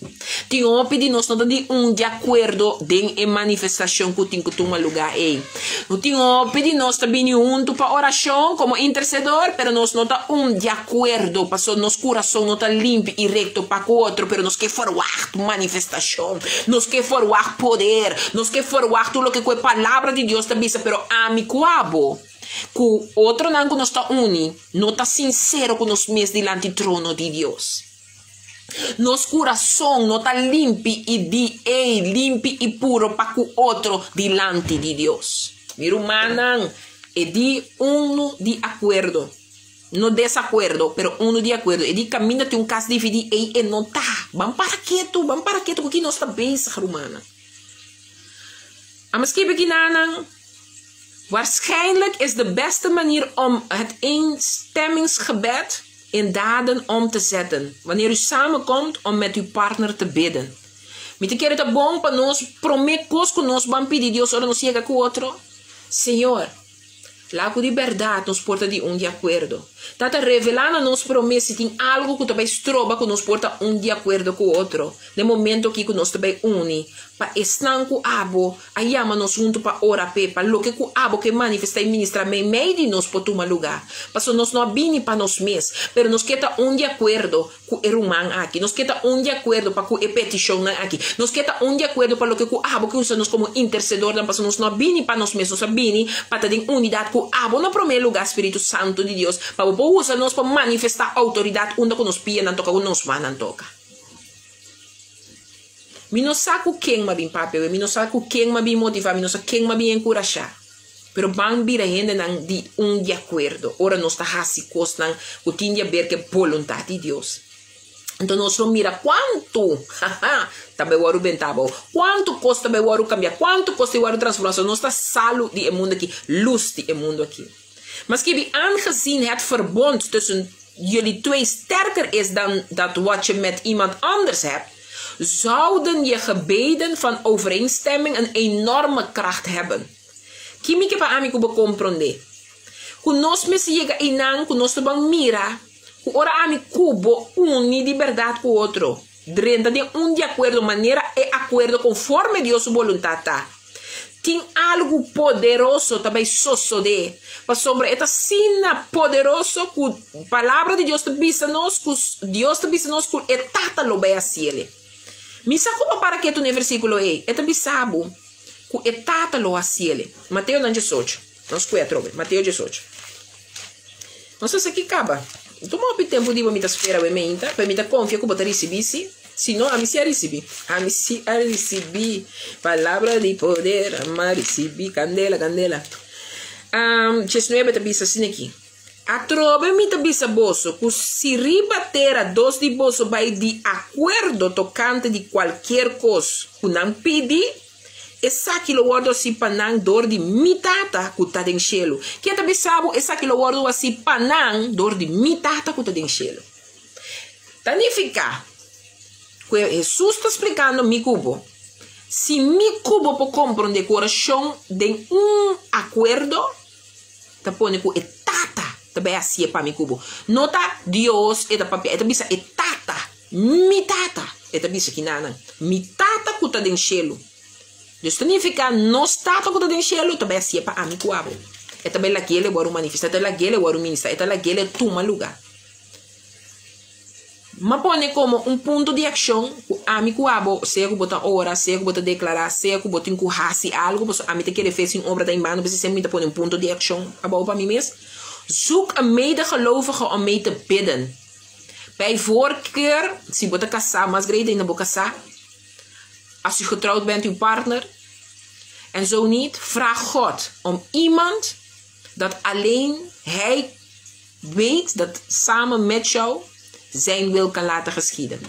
Tin hopi di nos no ta di un di akuerdo den e manifestashon ku tin ku tuma lugá ei. No tin hopi di nos ta bini huntu pa orashon komo intersedor, pero nos no ta un di akuerdo pasobra nos kurason no ta limpi i rekto pa ku otro, pero nos ke ferwagt manifestashon, nos ke ferwagt poder, nos ke ferwagt tur loke ku e Palabra di Dios ta bisa, pero ami ku abo. Ku otronan ku nos ta uni no ta sinsero ku nos mes dilanti trono di Dios. Nos kurason no ta limpi i di ei limpi i puro pa ku otro dilanti di Dios. Mi rumannan, e di unu di akuerdo, no desakuerdo, pero unu di akuerdo. E di kaminda tin un kas dividí, ei e no ta. Ban para ketu, ban para ketu ku ki nos ta bezig, rumannan. Amo skibi kinanan. Waarschijnlijk is de beste manier om het eenstemmingsgebed in daden om te zetten, wanneer u samenkomt om met uw partner te bidden. Mi ta kere ta bon pa nos promé kos ku nos ban pidi Dios ora nos yega ku otro, Señor, laga ku di bèrdat nos por ta di un di akuerdo. Tata, revelá na nos promé si tin algu ku ta bai stroba ku nos por ta un di akuerdo ku otro den momento aki ku nos ta bai uni pa esnan ku abo A yama nos huntu pa ora p'e, pa loke ku abo ke manifestá i ministrá meimei di nos por tuma lugá. Pasobra nos no a bini pa nos mes, pero nos ke ta un di akuerdo ku e ruman aki, nos ke ta un di akuerdo pa ku e petishonnan aki, nos ke ta un di akuerdo pa loke ku abo ke usa nos komo intersedornan, pasobra nos no a bini pa nos mes, nos a bini pa ta den unidat ku abo na promé lugá, Spiritu Santu di Dios, pa bo por usa nos pa manifestá outoridat unda ku nos pianan toka, ku nos mannan toka. Mi no sa ku ken m'a bin papia awe, mi no sa ku ken m'a bin motivá, mi no sa ken m'a bin enkurashá. Pero ban bira hendenan di un di akuerdo ora nos ta hasi kosnan ku tin di aber ku e boluntat di Dios. Anto nos lo mira kuantu, haha, ta bai wòrdu bentá abou, kuantu kos ta bai wòrdu kambiá, kuantu kos ta bai wòrdu transformá. So nos ta salu di e mundu aki, lus di e mundu aki. Ma skibi, Aangezien het verbond tussen jullie twee sterker is dan dat wat je met iemand anders hebt, zouden je gebeden van overeenstemming een enorme kracht hebben. Ki mi ke pa ami ku bo komprondé? Ku nos mester yega einan ku nos ta ban mira ku ora ami ku bo uni di bèrdat ku otro, drenta den un di akuerdo manera e akuerdo konforme Dios su boluntat ta. Tin algu poderoso ta bai sosodé, pasobra e ta asina poderoso ku Palabra di Dios ta bisa nos ku Dios ta bisa nos ku e Tata lo bai hasiel. Mi sa ku bo para ketu na e versíkulo ei. E ta bisa bo ku e Tata lo hasiel. Mateo nan diesocho. Nos kue atrobe. Mateo diesocho. Nos ta saki kaba. Tuma hopi tempu di bo mi ta spera bo e meinta, pero mi ta konfia ku bo ta risibí si. Si no, ami si a risibí. Ami si a risibí palabra di poder. Ami a risibí kandela, kandela. Um, 19 ta bisa asina aki. Atrobe mi ta bisa boso ku si riba tera dos di boso bai di akuerdo tokante di kualkier kos ku nan pidi, esaki lo wòrdu hasí pa nan dor di mi Tata ku ta den shelu. Ken ta bisa bo esaki lo wòrdu hasí pa nan dor di mi Tata ku ta den shelu? Ta nifiká ku Hesus ta splikando mi ku bo, Si mi ku bo por komprondé ku orashon den un akuerdo ta pone ku e Tata ta bai hasié pa mi ku bo. No ta Dios e ta papia, e ta bisa e Tata, mi Tata, e ta bisa kinanan, mi Tata ku ta den shelu. Dus ta nifiká nos Tata ku ta den shelu ta bai hasié pa ami ku abo. E ta bai lag'é e wòrdu manifestá, e ta lag'é e wòrdu ministrá, e ta lag'é e tuma lugá. M'a pone komo un punto di akshon ku ami ku abo, sea ku bo ta ora, sea ku bo ta deklará, sea ku bo tin ku hasi algu, pasobra ami ta kere fe sin obra ta en bano, p'esei semper mi ta pone un punto di akshon abou pa mi mes. Zoek een medegelovige om mee te bidden. Bij voorkeur, si bo ta kasá, mas great ainda bo kasá, as u getrouwd bent uw partner, en zo niet, vraag God om iemand dat alleen Hij Weet dat samen met jou Zijn wil kan laten geschieden.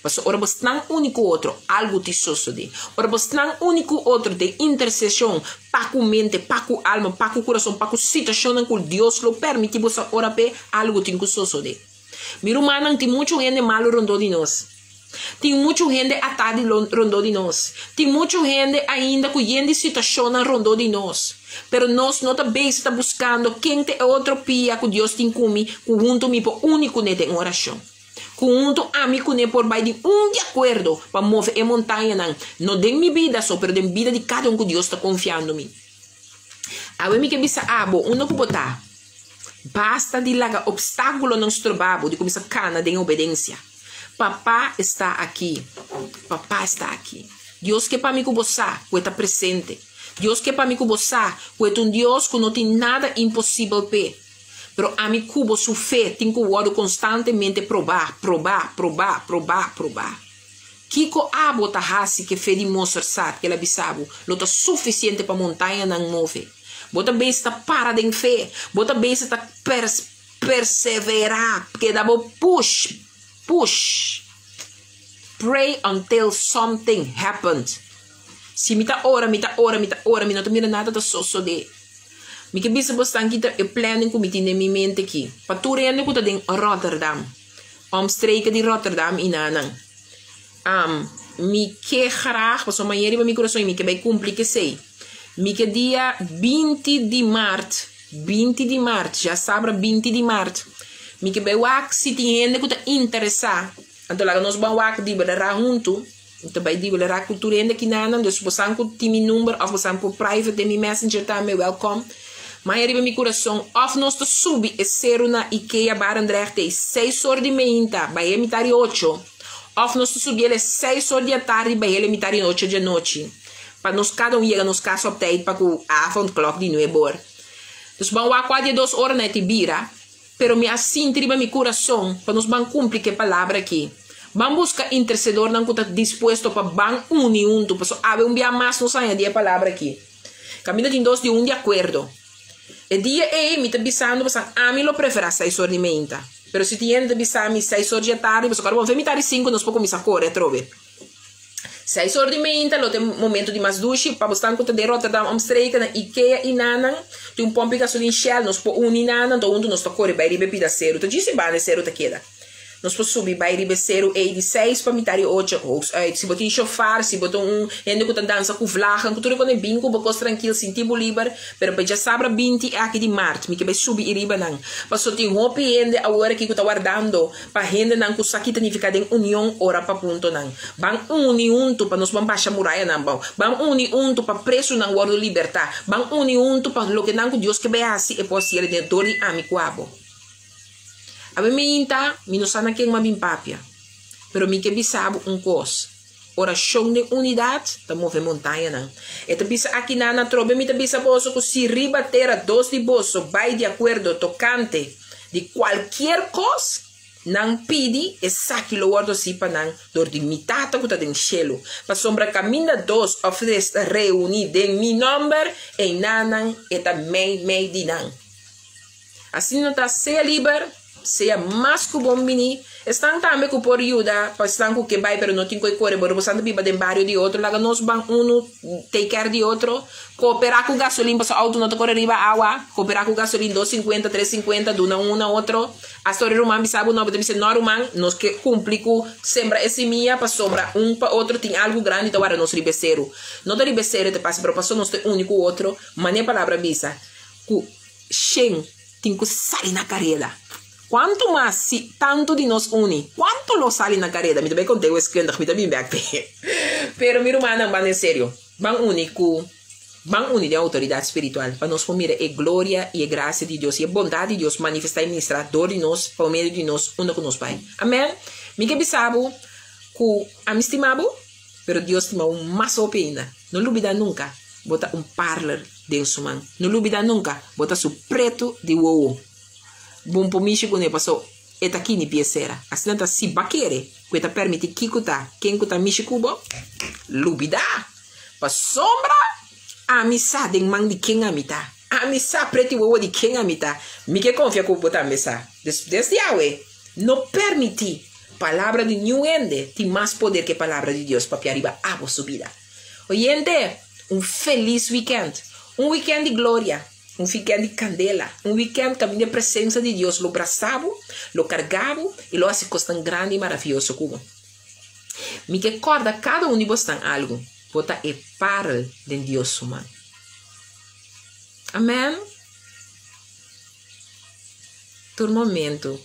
Pasobra ora bo snan uni ku otro, algu tin sosodé. Ora bo snan uni ku otro den interseshon, pa ku mente, pa ku alma, pa ku kurason, pa ku situashonnan ku Dios lo permití bo sa ora p'e, algu tin ku sosodé. Mi rumannan, tin muchu hende malu rondó di nos. Tin muchu hende atá di rondó di nos. Tin muchu hende ainda ku yen di situashonnan rondó di nos. Pero nos no ta bezig ta buskando ken ta e otro pia ku Dios tin ku mi, ku huntu mi por uni kuné den orashon. Ku huntu ami kuné por bai di un di akuerdo pa move e montañanan, no den mi bida so, pero den bida di kada un ku Dios ta konfiando mi. Awe mi ke bisa abo, unda ku bo ta, basta di laga opstákulonan stroba bo di kuminsá kana den obedensia. Papá está aki. Papá está aki. Dios ke pa mi ku bo sa ku e ta presente. Dios ke pa mi ku bo sa ku e ta un Dios ku no tin nada imposibel p'e. Pero ami ku bo su fe tin ku wòrdu konstantemente probá, probá, probá, probá, probá. Kiko abo ta hasi ku e fe di mosrsat ku el a bisa bo lo ta sufisiente pa montañanan move? Bo ta bes ta para den fe. Bo ta bes ta pers. Perseverá, keda bo push, push. Pray until something happens. Si mi ta ora, mi ta ora, mi ta ora, mi no ta mira nada ta sosodé. Mi ke bisa bosnan ki ta e planning ku mi tin den mi mente aki. Pa tur hende ku ta den Rotterdam, omstreken di Rotterdam i nanan. Am, mi ke graag, pasobra maña riba mi kurason i mi ke bai kumpli kesei. Mi ke dia 20 di mart, 20 di mart, djasabra 20 di mart, mi ke bai wak si tin hende ku ta interesá. Anto laga nos ban wak dibelerá huntu. Mi ta bai dibelerá ku tur hende kinanan, dus bosan ku tin mi number òf bosan por private den mi messenger tambe, wèlkòm. Maña riba mi kurason, òf nos ta subi e seru na Ikea Barendrecht ei seis or di meinta bai e mitar di ocho. Òf nos ta subi el e seis or di atardi bai el e mitar di ocho di anochi, pa nos kada un yega nos kas op tijd pa ku avondklok di nuebe or. Dus ban wak kua di e dos oranan e ti bira, pero mi a sinti riba mi kurason pa nos ban kumpli ku e palabra aki. Ban buska intersedornan ku ta dispuesto pa ban uni huntu, pasobra awe un bia mas nos haña di e palabra aki. Kaminda tin dos di un di akuerdo. E dia ei mi ta bisando pasobra ami lo preferá seis or di meinta. Pero si tin hende ta bisa mi seis or dje tardi, pasobra ora bo ve mitad di sinku nos por kuminsá kore atrobe. Seis or di meinta lo ta e momento di mas dushi pa bosnan ku ta den Rotterdam omstreken na Ikea i nanan. Tin un pompi gasolin Shell, nos por uni nanan, anto huntu nos ta kore bai riba e pida seru. Ta djis e banda e seru ta keda. Nos por subi bai riba e seru ei di seis pa mitar di ocho, hooguit. Si bo tin shofar, si bo ta un hende ku ta dansa ku vlagen, ku tur e kos, bin ku bo kos trankil, sinti bo liber. Pero pa djasabra binti aki di mart, mi ke bai subi i riba nan. Paso tin hopi hende awor aki ku ta wardando pa hendenan ku sa ki ta nifiká den union ora pa puntonan. Ban uni huntu pa nos ban basha murayanan abou. Ban uni huntu pa presunan wòrdu libertá. Ban uni huntu pa lokenan ku Dios ke bai hasi e por hasiel den dor di ami ku abo. Awe meinta, mi no sa na ken m'a bin papia, pero mi ke bisa bo un kos, orashon den unidat ta move montañanan. E ta bisa akinan atrobe mi ta bisa boso ku si riba tera dos di boso bai di akuerdo tokante di kualkier kos nan pidi, esaki lo wòrdu hasi pa nan dor di mi Tata ku ta den shelu. Pasobra kaminda dos òf tres ta reuní den mi nòmber, einanan e ta mei mei di nan. Asina ta sea liber, sea mas ku bon bini. Esnan tambe ku por yuda pa esnan ku ke bai pero no tin ku e kore bo esnan ta biba den bario di otro laga nos ban unu take care di otro. Koopera ku gasolin pasobra auto no ta kore riba awa. Koopera ku gasolin dos sinkuenta, tres sinkuenta duna un na otro. Hasta ora e ruman bisa bo no bo ta bisa no ruman nos ke kumpli ku sembra e simia pasobra un pa otro tin algu grandi ta warda nos riba e seru. No ta riba e seru e ta pasa pero pasobra nos ta uni ku otro mane e palabra bisa ku. Shen tin ku sali na kareda. Kuantu mas si tantu di nos uni, kuantu lo sali na kareda? Mi ta bai konta e wiskundig, mi ta bin bek p'e. Pero mi rumannan, ban en serio, ban uni ku, ban uni den outoridat spiritual pa nos por mira e gloria i e grasia di Dios i e bondat di Dios manifestá i ministrá dor di nos, pa medio di nos, unda ku nos bai. Amèn. Mi ke bisa bo ku ami stima bo, pero Dios stima bo mas hopi ainda. No lubidá nunka, bo ta un parler den su man. No lubida nunca, bo ta su pretu di wowo. Bon por mishi cune paso e ta kini pie sera. Asina ta si ba kere cu e ta permiti kico ta ken cu ta mishi cu bo, lubida! Pasobra ami sa den man di ken ami ta. Ami sa preti wowo di ken ami ta. Mi ke confia cu bo tambe sa. Dus desde awe, no permiti palabra di niun hende tin mas poder ke palabra di Dios papia riba abo su bida. Oyente, un felis weekend. Un weekend di gloria, un weekend di candela, un weekend caminda e presencia di Dios lo brasa bo, lo carga bo y lo haci cosnan grandi y maraviyoso cu bo. Mi ke kòrda kada un di bosnan algu, bo ta e parel den Dios su man. Amen. Tur momento.